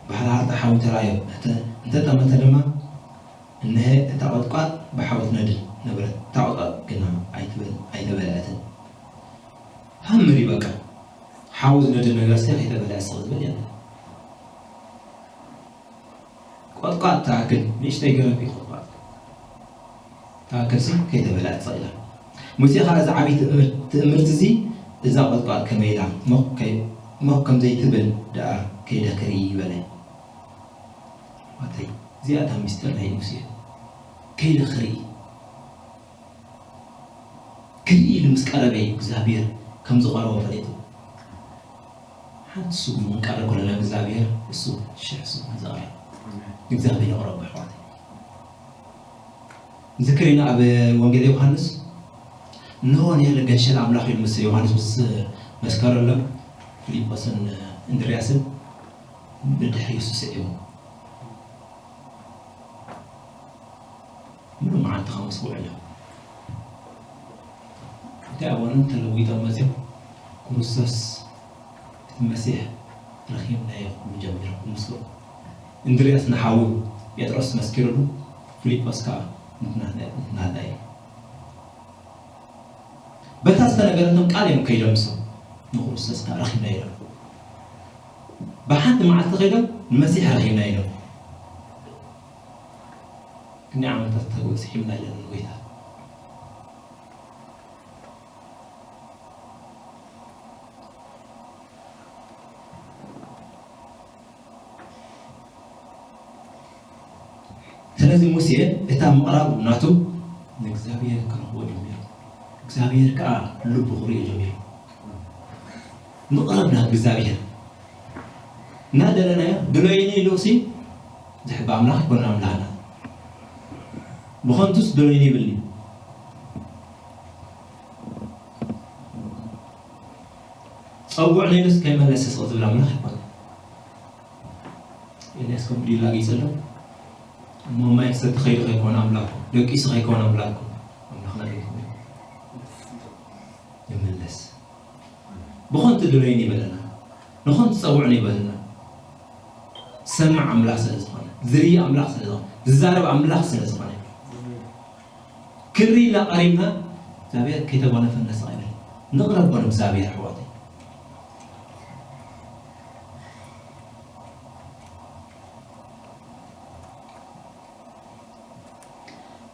ብሃርሃርታ ሓዊ ተራእዮ። እተ-፣ እንተ ጠመተ ድማ፣ እንሀ እታ ቁጥቋጥ ብሓዊ ትነድድ ነበረት፣ እታ ቁጥቋጥ ግና ኣይትበል-፣ ኣይተበልዐትን። ሃምር እዩ በቃ። ሓዊ ዝነድድ ነገር እስከ ከይተበልዐ ስቕ ዝበል የለን። ቆጥቋጥ ትኣክል ንእሽተይ ገረብ እዩ፣ ቆጥቋጥ ትኣክል ስም ከይተበልዐት ስቕ ኢላ። ሙሴ ኸኣ እዚ ዓብዪ ትእምር-፣ ትእምርቲ እዚ፣ እዛ ቆጥቋጥ ከመይ ኢላ ሞኽ ከይ-፣ ሞኽ ከም ዘይትብል ደኣ ከይደ ክርኢ በለ። ኣተይ፣ እዚኣ እታ ምስጢር ናይ ሙሴ። ከይደ ክርኢ። ክርኢ ኢሉ ምስ ቀረበ እዩ እግዚኣብሔር ከም ዝቐረቦ ፈሊጡ። ሓንቲ ስሙ ክንቀርብ ከለና እግዚኣብሔር እሱ ሽሕ ስሙ እዩ ዝቐርብ። እግዚኣብሔር ይቕረቦ ኣሕዋተይ። ንዝክር ኢና ኣብ ወንጌል ዮሃንስ፣ እንሆ፣ ነሀ ገንሸል ኣምላኽ ኢሉ ምስ ዮሃንስ ምስ መስከረሎም፣ ፊልጶስን እንድርያስን ብድሕሪኡ ስዒቦም። ምሉእ መዓልቲ ኸምስ ውዕሎ። እቲ ኣዋንን ተለዊጦም መጺኦም፣ ክርስቶስ እቲ መሲሕ ረኺብናዮ ክብሉ ጀሚሮም ክምስክሩ። እንድርያስ ንሓዉ ጴጥሮስ መስኪሩሉ፣ ፊልጶስ ከኣ ናታ እዩ። በታ ዝተነገረቶም ቃል እዮም ከይዶም፣ ንሶም ንክርስቶስ ከዓ ረኺብና ኢሎም። ብሓንቲ መዓልቲ ከይዶም ንመሲሕ ረኺብና ኢሎም። ክንደይ ዓመታት ተበፂሑ ኢልና ኢለን ንጎይታ። ስለዚ ሙሴ እታ ምቕራብ ናቱ ንእግዚኣብሔር ክረኽቦ ጀሚሩ። እግዚኣብሔር ከዓ ልቡ ክሪኦ ጀሚሩ። ምቕራብ ናብ እግዚኣብሔር እናደለናዮ ድሎይኒ ኢሉ ሲ ዝሕባ ኣምላኽ ይኮነ ኣምላኽና። ብኸንቱስ ድሎይኒ ይብልኒ። ጸውዕ ነይሩስ ከይመለሰ ስቕ ዝብል ኣምላኽ ኣይኮነ። ኤልያስ ከም ዲላ ገይጸሎም እሞ ማይ ክሰቲ ከይዱ ከይኮነ ኣምላኹ፣ ደቂሱ ከይኮነ ኣምላኹ፣ ኣምላኽና ከይኮነ ይመለስ። ብኾንቱ ድሎይኒ ይበለና፣ ንኾንቱ ጸውዕኒ ይበለና። ዝሰምዕ ኣምላኽ ስለ ዝኾነ፣ ዝርኢ ኣምላኽ ስለ ዝኾነ፣ ዝዛረብ ኣምላኽ ስለ ዝኾነ፣ ክሪ ኢልና ቀሪብና እግዚኣብሔር ከይተጓነፈና ስቕ ኣይበል። ንቕረቦ ንእግዚኣብሔር ኣሕዋተይ።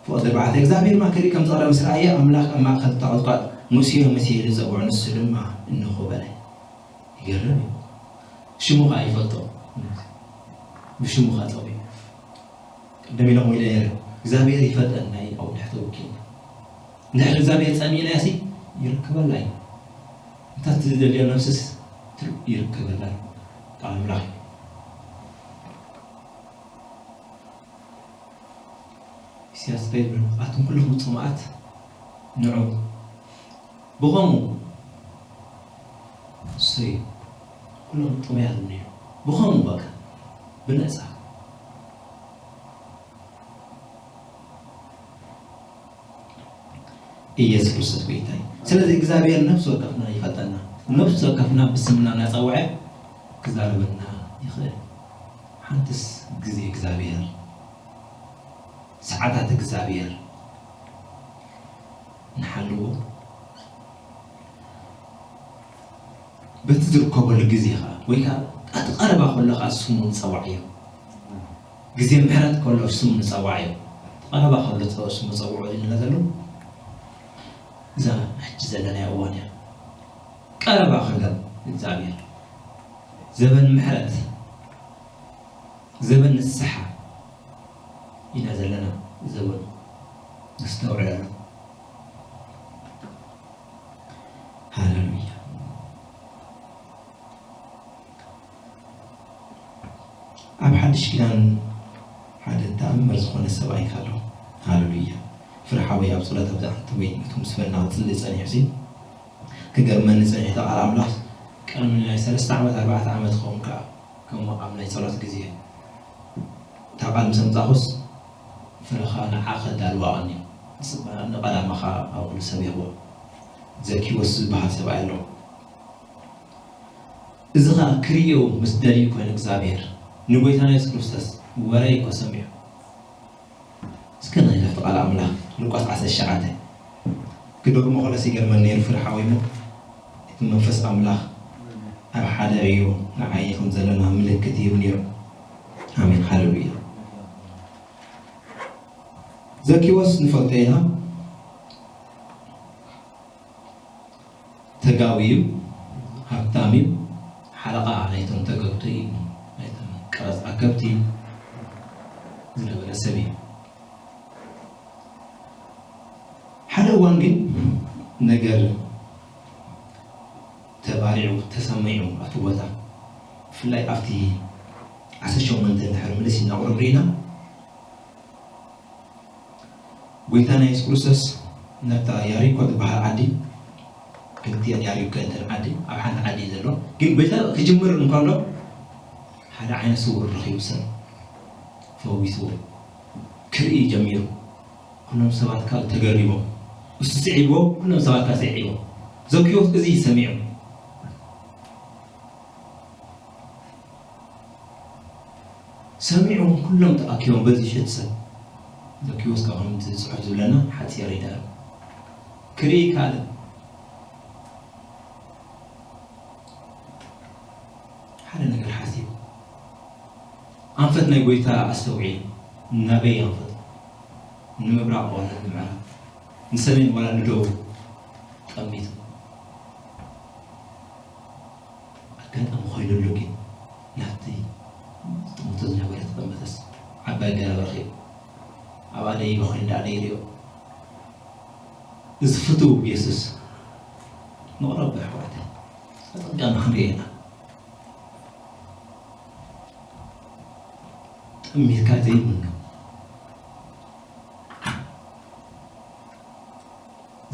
ፍቕዲ ኣርባዕተ እግዚኣብሔር ማከሪ ከም ዝቐረበ ምስ ረኣየ ኣምላኽ ኣብ ማእከል እታ ቁጥቋጥ ሙሴ ሙሴ ኢሉ ጸውዖ፣ ንሱ ድማ እንሆ በለ። ይገርም እዩ። ሽሙ ኸኣ ይፈልጦ። ብሽሙ ኸኣ ጸዊዑ። ቅድም ኢሎም ኢለ ነይረ እግዚኣብሔር ይፈልጠና እዩ። ኣብኡ ድሕር ተወኪልና እንድሕር እግዚኣብሔር ጸሚእናዮ ሲ ይርከበላ እዩ። እንታ እቲ ዝደልዮ ነብስስ ትር- ይርከበላ እዩ። ቃል ኣምላኽ እዩ። ኢሳያስ እንታይ ይብል? ኣቱም ኩልኹም ጽሙኣት ንዑ። ብኸምኡ እሰይ ኩሎም ጥሙያት እዮም ነይሮም። ብኸምኡ በቃ ብነጻ ኢየሱስ ክርስቶስ ጎይታ እዩ። ስለዚ እግዚኣብሔር ነፍሲ ወከፍና ይፈልጠና። ነፍሲ ወከፍና ብስምና እናጸውዐ ክዛረበና ይኽእል። ሓንትስ ግዜ እግዚኣብሔር፣ ሰዓታት እግዚኣብሔር ንሓልዎ። በቲ ዝርከበሉ ግዜ ኸዓ ወይ ከዓ ኣቲ ቀረባ ከሎ ኸዓ ስሙ ንጸዋዕ እዩ። ግዜ ምሕረት ከሎ ስሙ ንጸዋዕ እዩ። ቀረባ ከሎ ጸ- ስሙ ጸውዑ ዝብለና ዘሎ እዛ ሕጂ ዘለናዮ እዋን እያ። ቀረባ ከሎ እግዚኣብሔር ዘበን ምሕረት ዘበን ንስሓ ኢና ዘለና። ዘበን ነስተውዕለሉ። ሃሌሉያ። ኣብ ሓድሽ ኪዳን ሓደ ተኣምር ዝኾነ ሰብኣይ ኣሎ። ሃሌሉያ። ፍርሓዊ ኣብ ጸሎት ኣብዛ ዓንተ ወይ ነቱ ምስ በልና ክጽሊ ጸኒሑ ሲ ክገርመኒ ጸኒሑ። እታ ቃል ኣምላኽ ቅድሚ ናይ ሰለስተ ዓመት ኣርባዕተ ዓመት ክኸውን ከኣ ከምኡ ኣብ ናይ ጸሎት ግዜ እታ ቃል ምስ ኣምጻኹስ ፍረኻ ንዓ ከዳልዋ ቀንዩ ንቐዳማኻ ኣብኡ ሰቢኽዎ። ዘኪዎስ ዝበሃል ሰብኣይ ኣሎ። እዚ ኸኣ ክርእዮ ምስ ደልዩ ኮይኑ እግዚኣብሔር ንጎይታና የሱስ ክርስቶስ ወረ እኮ ሰሚዑ። እስከ ንሕለፍ ቃል ኣምላኽ ሉቃስ ዓሰርተ ትሽዓተ ክደግሞ ከሎ ሲገርመን ነይሩ ፍርሓዊ እሞ እቲ መንፈስ ኣምላኽ ኣብ ሓደ ዕዮ ንዓይ ከም ዘለና ምልክት ይህብ ነይሩ። ኣሜን ሃሌሉያ። ዘኪዎስ ንፈልጦ ኢና። ተጋዊ እዩ፣ ሃብታም እዩ፣ ሓለቓ ናይቶም ተገብቲ እዩ፣ ናይቶም ቀረጽ ኣከብቲ ዝነበረ ሰብ እዩ። ሓደ እዋን ግን ነገር ተባሪዑ ተሰሚዑ ኣብቲ ቦታ፣ ብፍላይ ኣብቲ ዓሰርተ ሸሞንተ እንድሕር ምልስ ኢልና ቁሩብ ርኢና ጎይታና የሱስ ክርስቶስ ነታ ያሪኮ ትበሃል ዓዲ፣ ክልቲኣን ያሪኮ እተን ዓዲ ኣብ ሓንቲ ዓዲ እዩ ዘሎ። ግን ጎይታ ክጅምር እንከሎ ሓደ ዓይነ ስውር ረኺቡ ሰብ ፈዊስዎ ክርኢ ጀሚሩ። ኩሎም ሰባት ካብ ተገሪሞም እሱ ስዒብዎ ኩሎም ሰባት ካብ ስዒቦም ዘኪዎስ እዚ እዩ ሰሚዑ። ሰሚዖም ኩሎም ተኣኪቦም በዚ ሽት ሰብ ዘኪዎስ ካብ ከምቲ ጽሑፍ ዝብለና ሓጺር ይደርብ። ክርኢ ይከኣል። ሓደ ነገር ሓሲቡ፣ ኣንፈት ናይ ጎይታ ኣስተውዒሉ፣ ናበይ ኣንፈት? ንምብራቕ ዋላ ንምዕራብ? ንሰሜን ዋላ ንደቡብ ጠሚቱ? ኣጋጣሚ ኮይኑሉ ግን ናብቲ ጥምቶ ዝነበረ ተቐመጠስ ዓባይ ገረብ ረኺቡ። ኣብኣ ደይበ ኮይኑ ደኣ ደይሪኦ። እዚ ፍቱው የሱስ ንቕረቦ ኣሕዋተይ፣ ተጠንቀቕና ክንሪኦ ኢና። ጠሚትካ ዘይምኖ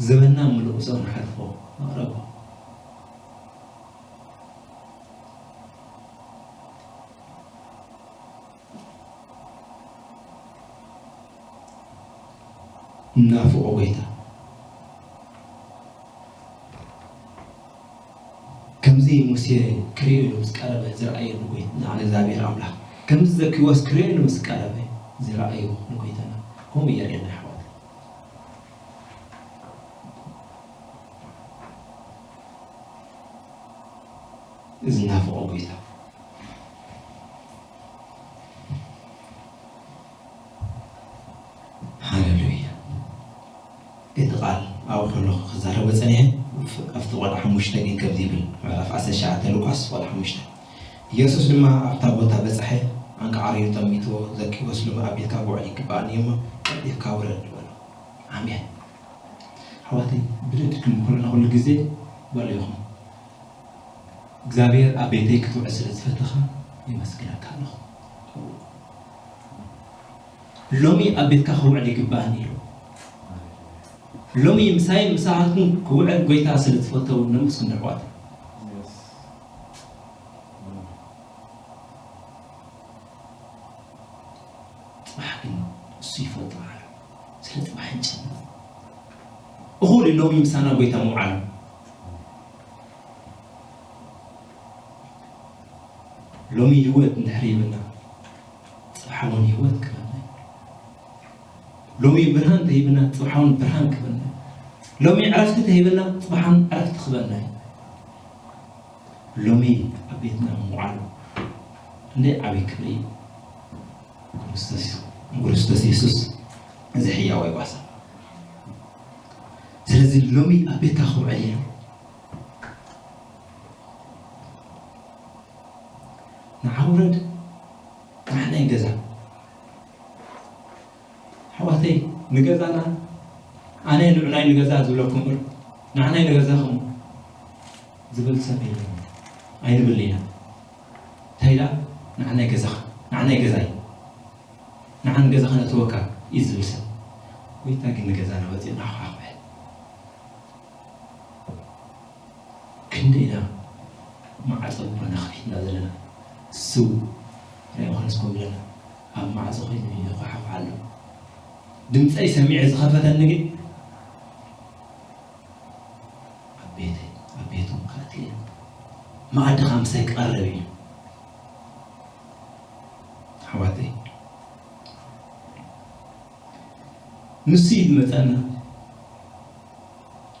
ዘበንና ምሉእ ብጾም ንሓልፎ ንቕረቦ። እናፍቖ ጎይታ። ከምዚ ሙሴ ክርእዮ ኢሉ ምስ ቀረበ ዝረኣየ ንጎይ-፣ ንኣነ እግዚኣብሔር ኣምላኽ። ከምዚ ዘኪዎስ ክርእዮ ኢሉ ምስ ቀረበ ዝረኣዮ ንጎይታና። ከምኡ የርእየና ኣሕዋት። እዚ ናፍቖ ጎይታ። ሃሌሉያ። እቲ ቃል ኣብኡ ከለኹ ክዛረቦ ጸኒሐ፣ ኣብቲ ቆልዓ ሓሙሽተ ግን ከምዚ ይብል፣ ምዕራፍ ዓሰርተ ትሽዓተ ሉቃስ ቆልዓ ሓሙሽተ። ኢየሱስ ድማ ኣብታ ቦታ በጽሐ፣ ኣንቃዕሪሩ ጠሚትዎ፣ ዘኪዎስ ሎሚ ኣብ ቤትካ ክውዕል ይግብኣኒ እዩ'ሞ ቀልጢፍካ ውረድ በሎ። ኣሜን። ኣሕዋተይ፣ ብደድክም ኮለና ኩሉ ግዜ በሉ ኢኹም። እግዚኣብሔር ኣብ ቤተይ ክትውዕል ስለ ዝፈተኻ የመስግነካ ኣለኹ። ሎሚ ኣብ ቤትካ ክውዕል ይግባኣኒ ኢሉ። ሎሚ ምሳይን ምሳኻትኩም ክውዕል ጎይታ ስለ ዝፈተው ነመስግን ኣሕዋት። ጽባሕ ግን እሱ ይፈልጦ ኣሎ። ስለ ጽባሕ ንጨነቕ። እኹል እዩ ሎሚ ምሳና ጎይታ ምውዓሉ። ሎሚ ህይወት እንድሕር ሂብና፣ ጽባሕ እውን ህይወት ክበና እዩ። ሎሚ ብርሃን ተሂብና፣ ጽባሕ እውን ብርሃን ክበና እዩ። ሎሚ ዕረፍቲ ተሂብና፣ ጽባሕ እውን ዕረፍቲ ክበና እዩ። ሎሚ ኣብ ቤትና ምውዓሉ ክንደይ ዓብዪ ክብሪ እዩ። ክርስቶስ፣ ክርስቶስ የሱስ እዚ ሕያዋይ ጓሳ። ስለዚ ሎሚ ኣብ ቤትካ ክውዕል ኢሉ ንዓ ውረድ፣ ንዓናይ ገዛ። ኣሕዋተይ፣ ንገዛና ኣነ ንዑናይ ንገዛ ዝብለኩም እምበር ንዓናይ ንገዛኹም ዝብል ሰብ የለን። ኣይንብል ኢና። እንታይ ኢላ? ንዓናይ ገዛኻ፣ ንዓናይ ገዛይ፣ ንዓ ንገዛኻ ነእትወካ እዩ ዝብል ሰብ። ጎይታ ግን ንገዛና ወፂኡ ንዓኻ ክውዕል። ክንደይ ኢና ማዕጾ ልቦና ከፊትና ዘለና። ስው ናይ ዮሃንስ ኮም ኢለና ኣብ ማዕጾ ኮይኑ ይኳሓኳሕ ኣሎ። ድምፀይ ሰሚዐ ዝኸፈተኒ ግን ኣብ ቤተይ፣ ኣብ ቤቱ ክኣትየ እዩ። መኣዲ ከዓ ምሳይ ክቐርብ እዩ። ኣሕዋተይ፣ ንሱ እዩ ዝመፀና።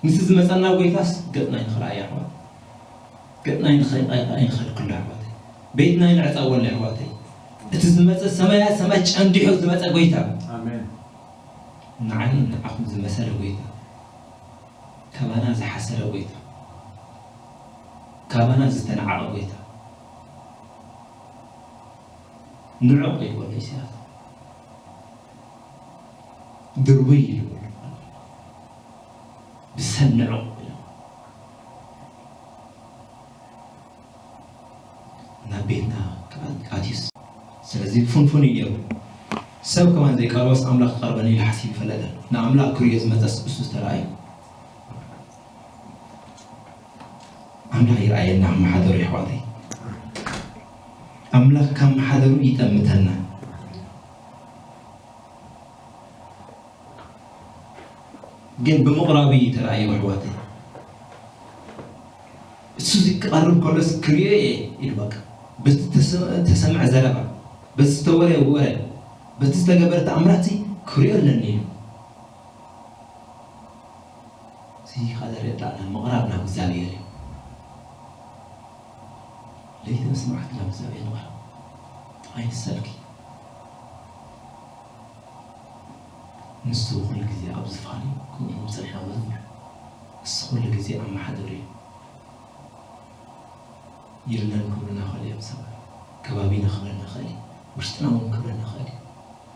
ንሱ ዝመፀና ጎይታስ ገፅና ኣይንኽርኣዮ ኣሕዋት። ገፅና ኣይንኸ-፣ ኣይ-፣ ኣይንኸልክሎ ኣሕዋተይ። ቤትና ኣይንዕፀወሉ ኣሕዋተይ። እቲ ዝመፀ ሰማያ ሰማይ ጨንዲሑ ዝመፀ ጎይታ ኣሜን። ንዓይን ንዓኹም ዝመሰለ ጎይታ፣ ካባና ዝሓሰረ ጎይታ፣ ካባና ዝተናዓቐ ጎይታ ንዑቕ ይበሎ ኢሳያስ። ድርቡይ ይበሎ። ብሰብ ንዑቕ ይበሎ። ናብ ቤትና ከኣ ኣትዩስ። ስለዚ ፍንፉን እዩ ነይሩ። ሰብ ከማን ዘይቀርቦስ ኣምላኽ ክቐርበኒ ኢሉ ሓሲቡ ይፈለጠ። ንኣምላኽ ክርእዮ ዝመጸስ እሱ ዝተረኣዩ። ኣምላኽ ይርኣየና ኣብ ማሕደሩ የሕዋተይ። ኣምላኽ ካብ ማሕደሩ ይጠምተና። ግን ብምቕራቡ እዩ ተረኣዩ ኣሕዋተይ። እሱ ክቐርብ ከሎስ ክርእዮ እየ ኢሉ በቃ። በቲ ተሰ-፣ ተሰምዐ ዘረባ፣ በቲ ዝተወረ ወረ፣ በቲ ዝተገበረ ተኣምራት ክሪኦ ኣለኒ ኢሉ። እዚ ኻዘር የጣዕና ምቕራብ ናብ እግዚኣብሔር እዩ። ለይቲ ምስ መዓልቲ ናብ እግዚኣብሔር ምቕራብ ኣይንሰልኪ። ንሱ ኩሉ ግዜ ኣብ ዝፋን እዩ፣ ከምኡ እውን ጸኒሕና መዝሙር። ንሱ ኩሉ ግዜ ኣመሓዳሪ እዩ። የለን ክብሉና ይኽእሉ እዮም ሰባት። ከባቢና ክብለና ይኽእል እዩ። ውሽጥና እውን ክብለና ይኽእል እዩ።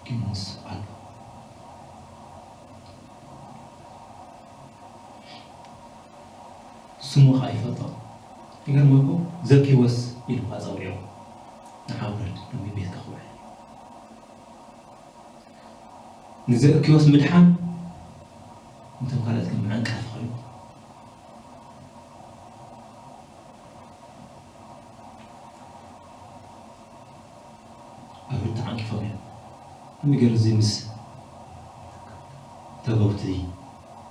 ግን ንሱ ኣሎ። ስሙ ኸኣ ይፈልጦ። ይገርመኩም፣ ዘኪዎስ ኢሉ ኸኣ ጸውዕዎ። ንዓ ውረድ፣ ሎሚ ቤትካ ክውዕል። ንዘኪዎስ ምድሓን፣ እንቶም ካልኦት ግን መዐንቀፊ ኮይኑ። ኣብ ተዓንቂፎም እዮም። ንገር እዚ ምስ ተጎብቲ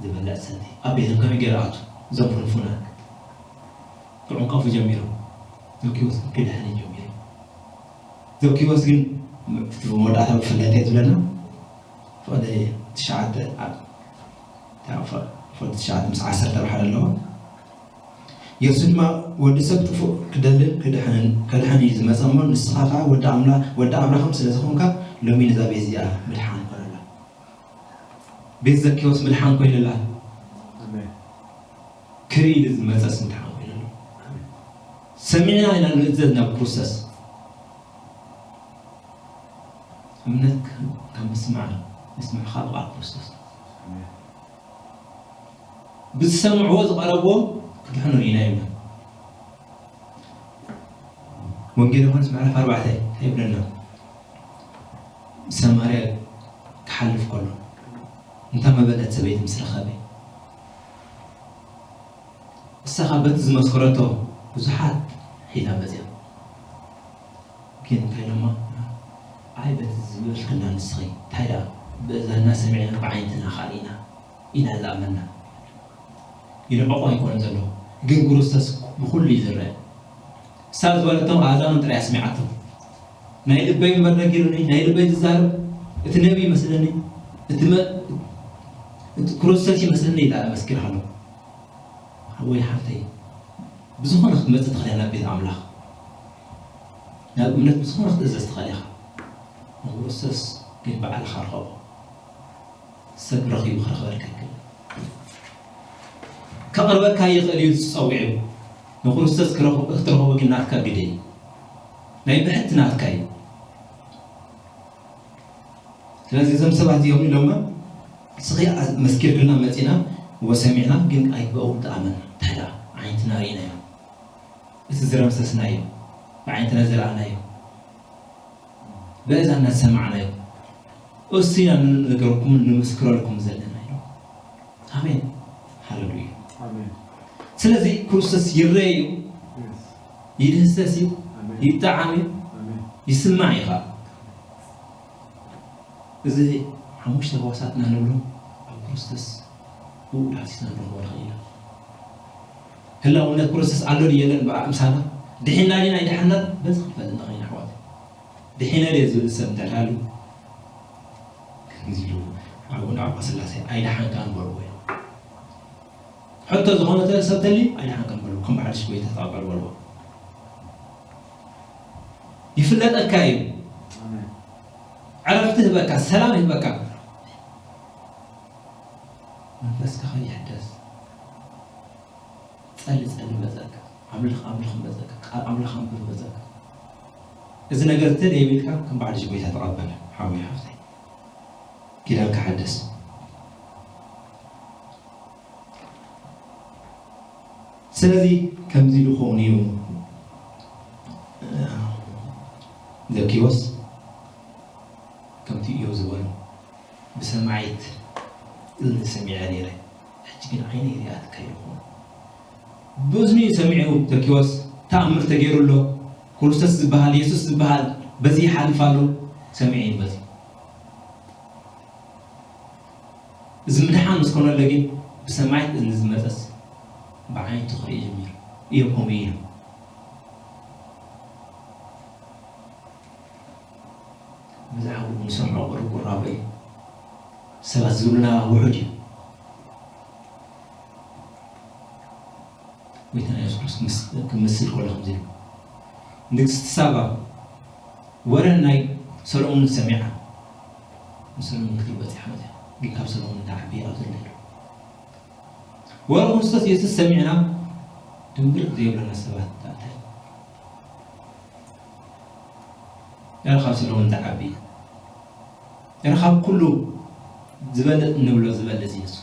ዝበልዕ ሰቲ ኣብ ቤቶም ከመይ ገይሩ ኣቱ? እዞም ፍንፉናት ክዕንቀፉ ጀሚሮም። ዘኪዎስ ክድሕን እዩ ጀሚሩ። ዘኪዎስ ግን እቲ መወዳእታ ብፍላይ እንታይ ትብለና? ፍቕዲ ትሽዓተ ኣብ ፍቕዲ ትሽዓተ ምስ ዓሰርተ ርሓ ኣለዎ። የሱስ ድማ፣ "ወዲ ሰብ ጥፉእ ክደልን ክድሕንን፣ ከድሕን እዩ ዝመጸ እሞ፣ ንስኻ ኸኣ ወዲ ኣምላ-፣ ወዲ ኣብርሃም ስለ ዝኾንካ፣ ሎሚ ነዛ ቤት እዚኣ ምድሓን ኮነላ።" ቤት ዘኪዎስ ምድሓን ኮይኑላ። ኣሜን። ክርኢ ኢሉ ዝመጸስ ምድሓን ኮይኑላ። ኣሜን። ሰሚዕና ኢና ንእዘዝ ናብ ክርስቶስ። እምነት ከ-፣ ካብ ምስማዕ፣ ምስማዕ ካብ ቃል ክርስቶስ። ኣሜን። ብዝሰምዕዎ ዝቐረብዎ ክድሕኑ ርኢና ይብለና። ወንጌል ዮሃንስ ምዕራፍ ኣርባዕተ እንታይ ይብለና? ሰማርያ ክሓልፍ ከሎ፣ እንታ መበለት ሰበይቲ ምስ ረኸበ፣ እሳ ኸኣ በቲ ዝመስከረቶ ብዙሓት ሒዛ መጺኣ። ግን እንታይ ኢሎማ? ኣይ በቲ ዝበልክና ንስኺ፣ እንታይ ደኣ ብእዝንና ሰሚዕና ብዓይንትና ኸኣ ርኢና ኢና ዝኣመንና። ይንዕቆ ኣይኮነን ዘሎ፣ ግን ክርስቶስ ብኹሉ እዩ ዝረአ። እሳ ዝበለቶም ኣእዛኖም ጥራይ ኣስሚዓቶም። ናይ ልበይ እምበር ነጊሩኒ፣ ናይ ልበይ ዝዛረብ እቲ ነቢ ይመስለኒ፣ እቲ መ-፣ እቲ ክርስቶስ ይመስለኒ ኢላ ኣመስኪራ ከሎ። ሓወይ ሓፍተይ፣ ብዝኾነ ክትመጽእ ትኽእል ኢኻ ናብ ቤት ኣምላኽ። ናብ እምነት ብዝኾነ ክትእዘዝ ትኽእል ኢኻ። ንክርስቶስ ግን ባዕልኻ ርኸቦ። ሰብ ረኺቡ ክረኽበልካ ኣይክእልን። ከቕርበካ ይኽእል እዩ ዝጸዊዑ። ንክርስቶስ ክረኽ-፣ ክትረኽቦ ግን ናትካ ግደ እዩ። ናይ ብሕቲ ናትካ እዩ። ስለዚ እዞም ሰባት እዚኦም ኢሎማ፣ "እስኺ ኣዝ-፣ መስኪርክልና መጺና ወሰሚዕና፣ ግን ኣይግባኡ ተኣመና። እንታይ ደኣ ዓይንትና ርኢናዮ፣ እቲ ዝረምሰስናዮ፣ ብዓይንትና ዝረኣናዮ፣ ብእዛንና ዝሰማዕናዮ፣ እሱ ኢና ንነገርኩምን ንምስክረልኩም ዘለና" ኢሎም። ኣሜን። ሃሌሉያ። ኣሜን። ስለዚ ክርስቶስ ይረአ እዩ፣ የስ። ይድህሰስ እዩ፣ ኣሜን። ይጠዓም እዩ፣ ኣሜን። ይስማዕ እዩ ኸዓ። እዚ ሓሙሽተ ሕዋሳትና ንብሎ ኣብ ክርስቶስ ብኡ ዳህሲስና ንረኽቦ ንኽእል ኢና። ህላውነት ክርስቶስ ኣሎ ድዩ የለን ብኣምሳና? ድሒና ዲና ኣይደሓንናን? በዚ ክንፈልጥ ንኽእል ኢና ኣሕዋት። ድሒነ ድየ ዝብል ሰብ እንተ ሃልዩ፣ ከምዚ ኢሉ ኣቡነ ኣባ ስላሴ ኣይደሓንካን በልዎ እዮም። ሕቶ ዝኾነ ተ-፣ ሰብ ተልዩ ኣይደሓንካን በልዎ። ከም በዓል ሽጎይታ ተቐበል በልዎ። ይፍለጠካ እዩ። ኣሜን። ዕረፍቲ ይህበካ፣ ሰላም ይህበካ። መንፈስካ ይሕደስ። ጸሊ ጸሊ መጸካ፣ ኣምልኽ ኣምልኽ መጸካ፣ ቃል ኣምላኽ ኣንብብ መጸካ። እዚ ነገር እንተ ደይብልካ ከም በዓል ሽጎይታ ተቐበል ሓወይ ሓፍተይ። ኪዳንካ ሓድስ። ስለዚ ከምዚ ኢሉ ክኸውን እዩ ዘኪዎስ ከምቲ እዩ ዝበሎ። ብሰማዒት እዝኒ ሰሚዐ ነይረ፣ ሕጂ ግን ዓይነይ ሪኣትካ ኢልዎ። ብእዝኑ እዩ ሰሚዑ ዘኪዎስ፣ ተኣምር ተገይሩ ኣሎ። ክርስቶስ ዝበሃል፣ የሱስ ዝበሃል በዚ ይሓልፍ ኣሎ፣ ሰሚዑ እዩ መጺኡ። እዚ ምድሓን ምስ ኮነለ ግን ብሰማዒት እዝኒ ዝመጸስ ብዓይንቱ ክርኢ ጀሚሩ። እዮም ከምኡ ኢሉ። ብዛዕባኡ ንሰምዖ ቁሪ ቁራቦ እዩ። ሰባት ዝብሉና ውሑድ እዩ። ጎይታና የሱስ ክርስቶስ ምስ-፣ ክምስል ከሎ ከምዚ ኢሉ፣ ንግስቲ ሳባ ወረ ናይ ሰሎሞን ሰሚዓ፣ ንሰሎሞን ክትብል በጺሓ መጺኣ፣ ግን ካብ ሰሎሞን ትዓቢ እያ ኣብ ዘሎ ኢሉ። ወረ ክርስቶስ የሱስ ሰሚዕና ድንግርጥ ዘይብለና ሰባት እንታይ? ያረ ካብ ሰሎሞን ትዓቢ፣ ያረ ካብ ኩሉ ዝበልጽ እንብሎ ዝበልጽ እዩ ንሱ።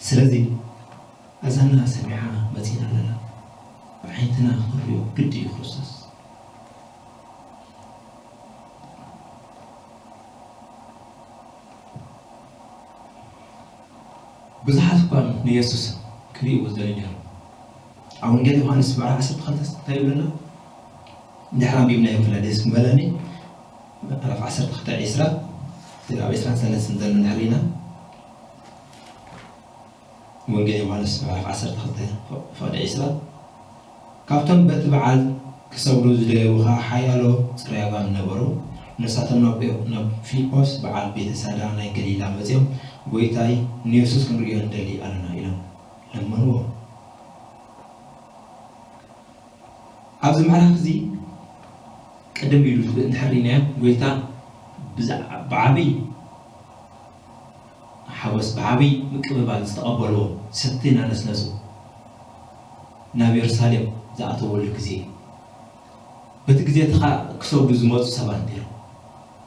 ስለዚ ኣዛና ሰሚዓ መጺና ኣለና። ኣዒንትና ክንሪኦ ግዲ እዩ ክርስቶስ። ብዙሓት እኳ ንየሱስ ክርእይዎ ዝደልዩ ነይሮም። ኣብ ወንጌል ዮሃንስ ምዕራፍ ዓሰርተ ክልተ እንታይ ይብለና? እንድሕር ኣንቢብናዮ ክላ ደስ ክበለኒ፣ ምዕራፍ ዓሰርተ ክልተ ዒስራ፣ እቲ ኣብ ዒስራን ሰለስተን ዘሎ እንድሕር ርኢና፣ ወንጌል ዮሃንስ ምዕራፍ ዓሰርተ ክልተ ፍቕዲ ዒስራ፣ ካብቶም በቲ በዓል ክሰግዱ ዝደለዩ ኸኣ ሓያሎ ጽሩያጋን ነበሩ። ንሳቶም ናብ፣ ናብ ፊልጶስ በዓል ቤተሳዳ ናይ ገሊላ መጺኦም፣ "ጐይታይ፣ ንየሱስ ክንርእዮ ንደሊ ኣሎና" ኢሎም ለመንዎ። ኣብዚ ምዕራፍ እዚ ቅድም ኢሉ እንድሕር ርኢናዮ፣ ጐይታ ብዛ-፣ ብዓብዪ ሓጎስ ብዓብዪ ምቅብባል ዝተቐበልዎ ሰቲ እናነስነሱ ናብ የሩሳሌም ዝኣተወሉ ግዜ እዩ። በቲ ግዜ እቲ ኸኣ ክሰግዱ ዝመጹ ሰባት ነይሮም።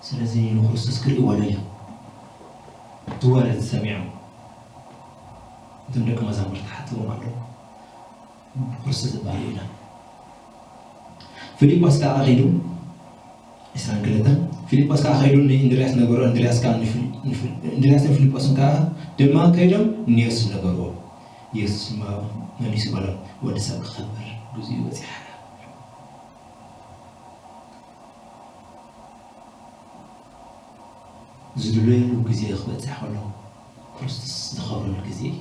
ስለዚ ንክርስቶስ ክርእይዎ ደልዮም። እቲ ወረ እዚ ሰሚዖም እቶም ደቂ መዛሙርቲ ሓቲቦም ኣለዉ። ንክርስቶስ ዝባልዩ ኢና። ፊልጶስ ከኣ ከይዱ፣ ዒስራን ክልተን፣ ፊልጶስ ከኣ ከይዱ ንእንድርያስ ነገሮ፣ እንድርያስ ከኣ ንፊል-፣ ንፊል-፣ እንድርያስን ፊልጶስን ከኣ ድማ ከይዶም ንየሱስ ነገርዎ። የሱስ ድማ መሊሱ በሎም፣ "ወዲ ሰብ ክኸብር ግዜኡ በጺሓ እያ።" ዝድለየሉ ግዜ ክበጽሕ ከሎ፣ ክርስቶስ ዝኸብረሉ ግዜ እዩ።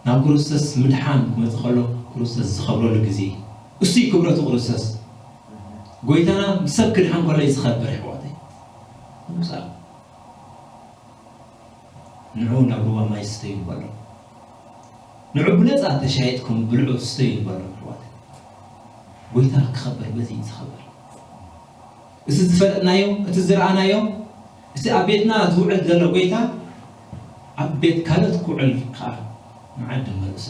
ናብ ክርስቶስ ምድሓን ክመጽእ ከሎ፣ ክርስቶስ ዝኸብረሉ ግዜ እዩ። እሱ እዩ ክብረቱ ክርስቶስ። ጐይታና ብሰብ ክድሓን ከሎ እዩ ዝኸብር፣ ኣሕዋተይ። ምሳሌ፣ ንዑ ናብ ሩባ ማይ ስተዩ በሎ። ንዑ ብነጻ ተሻይጥኩም ብልዑ ስተዩ በሎ፣ ኣሕዋተይ። ጐይታ ክኸብር በዚ እዩ ዝኸብር። እቲ ዝፈለጥናዮ፣ እቲ ዝረኣናዮ፣ እቲ ኣብ ቤትና ዝውዕል ዘሎ ጐይታ ኣብ ቤት ካልኦት ክውዕል ከኣ መዓት ድመልሶ።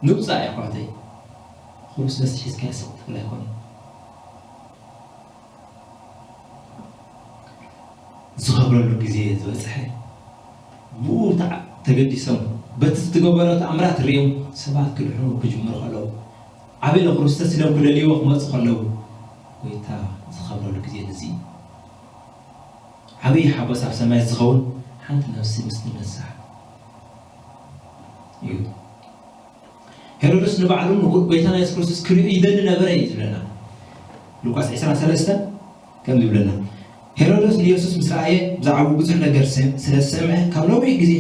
ንውጻእ ኣሕዋተይ፣ ክርስቶስ ሒዝካዮ ስቕ ትብል ኣይኮነን። ዝኸብረሉ ግዜ ዝበጽሐ፣ ብኡ ተዓ-፣ ተገዲሶም በቲ ዝትገበሮ ተኣምራት ርእዮም ሰባት ክድሕኑ ክጅምሩ ከለዉ፣ ዓብይ ክርስቶስ ኢሎም ክደልይዎ ክመጹ ከለዉ፣ ጐይታ ዝኸብረሉ ግዜ እዚ እዩ። ዓብይ ሓጎስ ኣብ ሰማይ ዝኸውን ሓንቲ ነፍሲ ምስ ትነሳሕ እዩ። ሄሮድስ ንባዕሉ ንጉ-፣ ጐይታና የሱስ ክርስቶስ ክርእዮ ይደሊ ነበረ እዩ ዝብለና። ሉቃስ ዒስራን ሰለስተን ከምዚ ይብለና፣ ሄሮድስ ንየሱስ ምስ ረኣየ ብዛዕባኡ ብዙሕ ነገር ስ-፣ ስለ ዝሰምዐ ካብ ነዊሕ ግዜ፣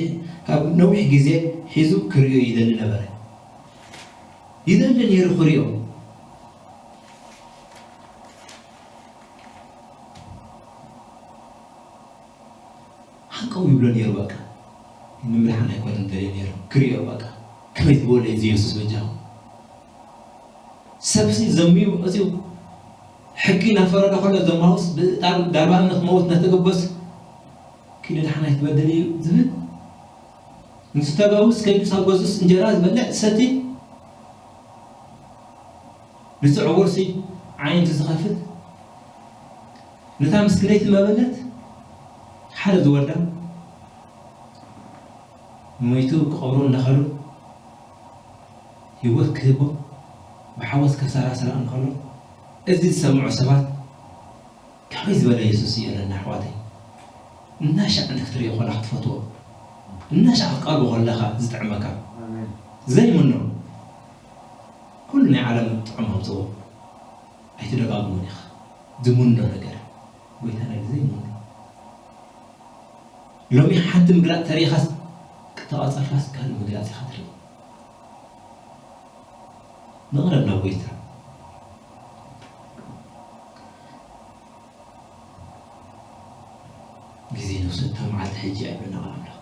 ካብ ነዊሕ ግዜ ሒዙ ክርእዮ ይደሊ ነበረ። ይደሊ ነይሩ ክርእዮ። ሓቀው ይብሎ ነይሩ። በቃ ንምድሓን ኣይኮነን ደልዩ ነይሩ፣ ክርእዮ። በቃ ከመይ ዝበለ እዩ እዚ የሱስ በጃኹም? ሰብሲ ዘምዩ መፅዩ ሕጊ እናፈረደ ከሎ ዘማውስ ብጣር-፣ ዳርባ እምነት መውት እናተገበስ ኪዱ ድሓን ኣይትበድል እዩ ዝብል፣ ንሱ ተጋውስ ከይዱ ሳብ ገዙስ እንጀራ ዝበልዕ ዝሰቲ፣ ንሱ ዕውርሲ ዓይንቱ ዝኸፍት፣ ነታ ምስክነይቲ መበለት ሓደ ዝወዳ ሞይቱ ክቐብሮ እንዳኸዱ ህይወት ክህቦ ብሓጎስ ከሰራስራ እንከሎ፣ እዚ ዝሰምዑ ሰባት ከመይ ዝበለ የሱስ እዩ ኣለና ኣሕዋተይ። እናሻዕ ክትርእዮ ከለኻ ትፈትዎ፣ እናሻዕ ክትቀርቦ ከለኻ ዝጥዕመካ። ኣሜን። ዘይምኖ ኩሉ ናይ ዓለም ጥዑም ኣምፅዎ ኣይትደጋግሞን ኢኻ። ዝምኖ ነገር ጎይታ ናይ ዘይምኖ። ሎሚ ሓንቲ ምግላፅ ተሪኻስ ክተቐፀልካስ ካልእ ምግላፅ ኢኻ ትርኢ። ንቕረብ ናብ ጎይታ። ሕጂ እያ ይብለና ቃል ኣምላኽ።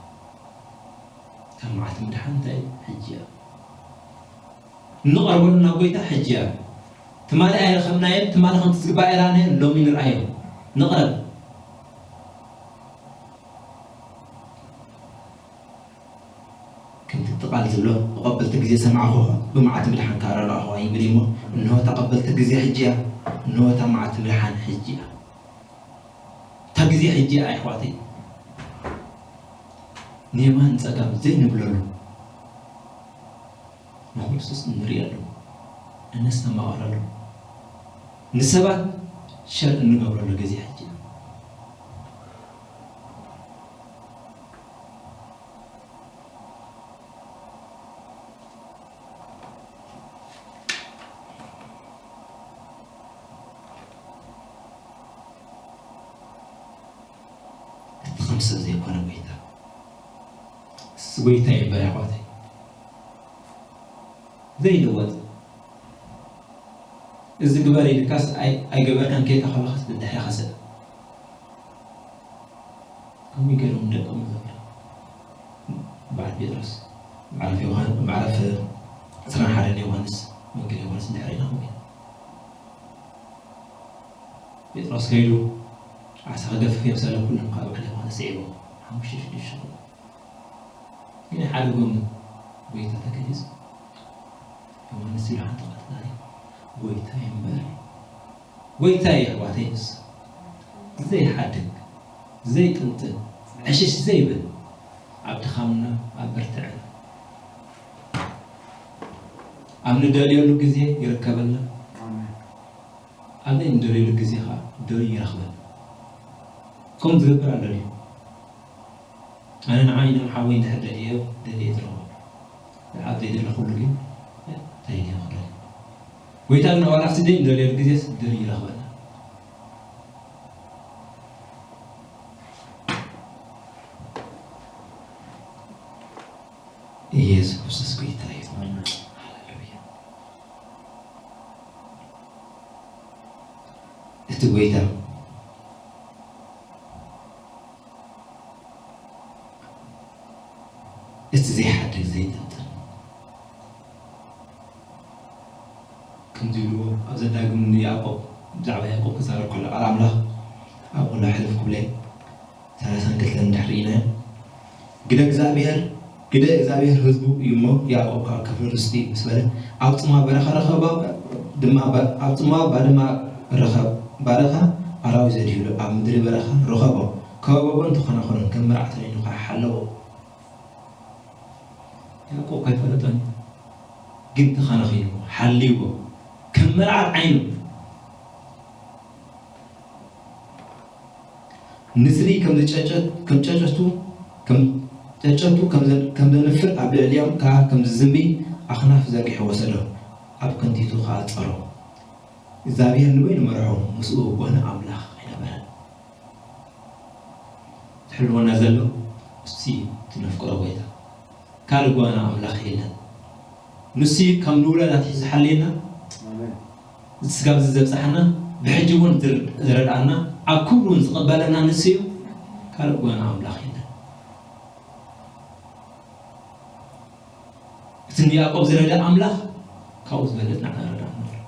ካብ መዓት ምድሓን እንታይ እዩ? ሕጂ እያ። እንቐርበሉ ናብ ጎይታ ሕጂ እያ። ትማሊ ኣይረኸብናዮን፣ ትማሊ ከምቲ ዝግባእ ኣይረኣናዮን፣ ሎሚ ንርኣዮ። ንቕረብ። ከምቲ እቲ ቃል ዝብሎ፣ "ብቐበልቲ ግዜ ሰማዕኹ፣ ብመዓት ምድሓን ከኣ ረዳእኹ" ይብል እሞ፣ እንሆ እታ ቀበልቲ ግዜ ሕጂ እያ፣ እንሆ እታ መዓት ምድሓን ሕጂ እያ። እታ ግዜ ሕጂ እያ ኣሕዋተይ። ንየማን ንጸጋም ዘይንብለሉ፣ ንክርስቶስ እንርእየሉ፣ እነስተማቕረሉ፣ ንሰባት ሸር እንገብረሉ ግዜ ሕጂ እያ። እቲ ከም ሰብ ዘይኮነ ጎይታ፣ እሱ ጎይታ እዩ እምበር ኣሕዋተይ። ዘይልወጥ። እዚ ግበር ኢልካስ ኣይ-፣ ኣይገበርካን ከይልካ ከለኻስ ብድሕሪኻ ስእ። ከምኡ ይገርም ደቀ መዛሙርቱ። በዓል ጴጥሮስ፣ ምዕራፍ ዮሃን-፣ ምዕራፍ ዕስራን ሓደን ዮሃንስ፣ ወንጌል ዮሃንስ እንድሕር ኢና ኾይና። ጴጥሮስ ከይዱ ዓሳ ክገፍፍ እየ ምስ በለ፣ ኩሎም ከዓ በዓል ዮሃንስ ስዒቦም። ሓሙሽተ ሽዱሽተ ኾይኑ። ግን ሓደ ጎኑ ጎይታ ተገሊጹ። ዮሃንስ ኢሉ ሓንቲ ቃል ተዛሪቡ። ጎይታ እምበር። ጎይታ እዩ ኣሕዋተይ ንሱ። ዘይሓድግ፣ ዘይጥንጥን፣ ዕሽሽ ዘይብል፣ ኣብ ድኻምና፣ ኣብ ብርትዕና፣ ኣብ ንደልየሉ ግዜ ይርከበልና። ኣሜን። ኣብ ዘይንደልየሉ ግዜ ኸዓ ደልዩ ይረኽበና። ከምኡ ዝገብር ኣሎ ድዩ? ኣነ ንዓይ ኢሎም ሓወይ እንድሕር ደልየዮ፣ ደልየ ዝረኽቦ። ኣብ ዘይደለኹሉ ግን፣ እንታይ ድየ ክደሊ? ጎይታ ግን ዋላ ኣብቲ ዘይንደልየሉ ግዜስ ደልዩ ይረኽበና። ኢየሱስ ክርስቶስ ጎይታ እዩ። ሃሌሉያ። እቲ ጎይታ፣ እቲ ዘይሓድግ ዘይጥንጥን፣ ከምዚ ኢልዎ ኣብ ዘዳግም ንያዕቆብ፣ ብዛዕባ ያዕቆብ ክዛረብ ከሎ ቃል ኣምላኽ ኣብ ኩሉ ሕልፍ ክብለይ ሰላሳን ክልተን እንድሕር ርኢናዮ፣ ግደ እግዚኣብሔር፣ ግደ እግዚኣብሔር ህዝቡ እዩ እሞ፣ ያዕቆብ ከኣ ክፍሉ ርስቱ እዩ ምስ በለ፣ ኣብ ጽምዋ በረኻ ረኸቦ፣ ድማ ባ-፣ ኣብ ጽምዋ ባድማ ረኸ-፣ ባረኻ ኣራዊት ዘድህሉ ኣብ ምድሪ በረኻ ረኸቦ፣ ከበቦን ተኾናኾነን ከም መርዓት ርኢኑ ከኣ ሓለቦ። ያዕቆብ ከይፈለጦን እዩ፣ ግን ተኸናኺንዎ፣ ሓልይዎ፣ ከም መርዓት ዓይኑ። ንስሪ ከም ዝጨጨት-፣ ከም ጨጨቱ፣ ከም ጨጨቱ ከም ዘ-፣ ከም ዘንፍር ኣብ ልዕሊኦም ከኣ ከም ዝዝንቢ ኣኽናፍ ዘርጊሑ ወሰዶ፣ ኣብ ከንቲቱ ከኣ ጸሮ። እግዚኣብሔር ንበይኑ መርሖ፣ ምስኡ ጓነ ኣምላኽ ኣይነበረን። ዝሕልወና ዘሎ እሱ እዩ፣ እቲ ነፍቅሮ ጎይታ። ካልእ ጓና ኣምላኽ የለን። ንሱ እዩ ካብ ንውለድ ኣትሒዙ ዝሓልየና፣ ኣሜን። እዚ ስጋብ እዚ ዘብጽሓና፣ ብሕጂ እውን ዝር-፣ ዝረድኣና፣ ኣብ ክብሩ እውን ዝቕበለና ንሱ እዩ። ካልእ ጓና ኣምላኽ የለን። እቲ ንያዕቆብ ዝረድእ ኣምላኽ ካብኡ ዝበለጽ ንዓና ረድኣና ኣሎ።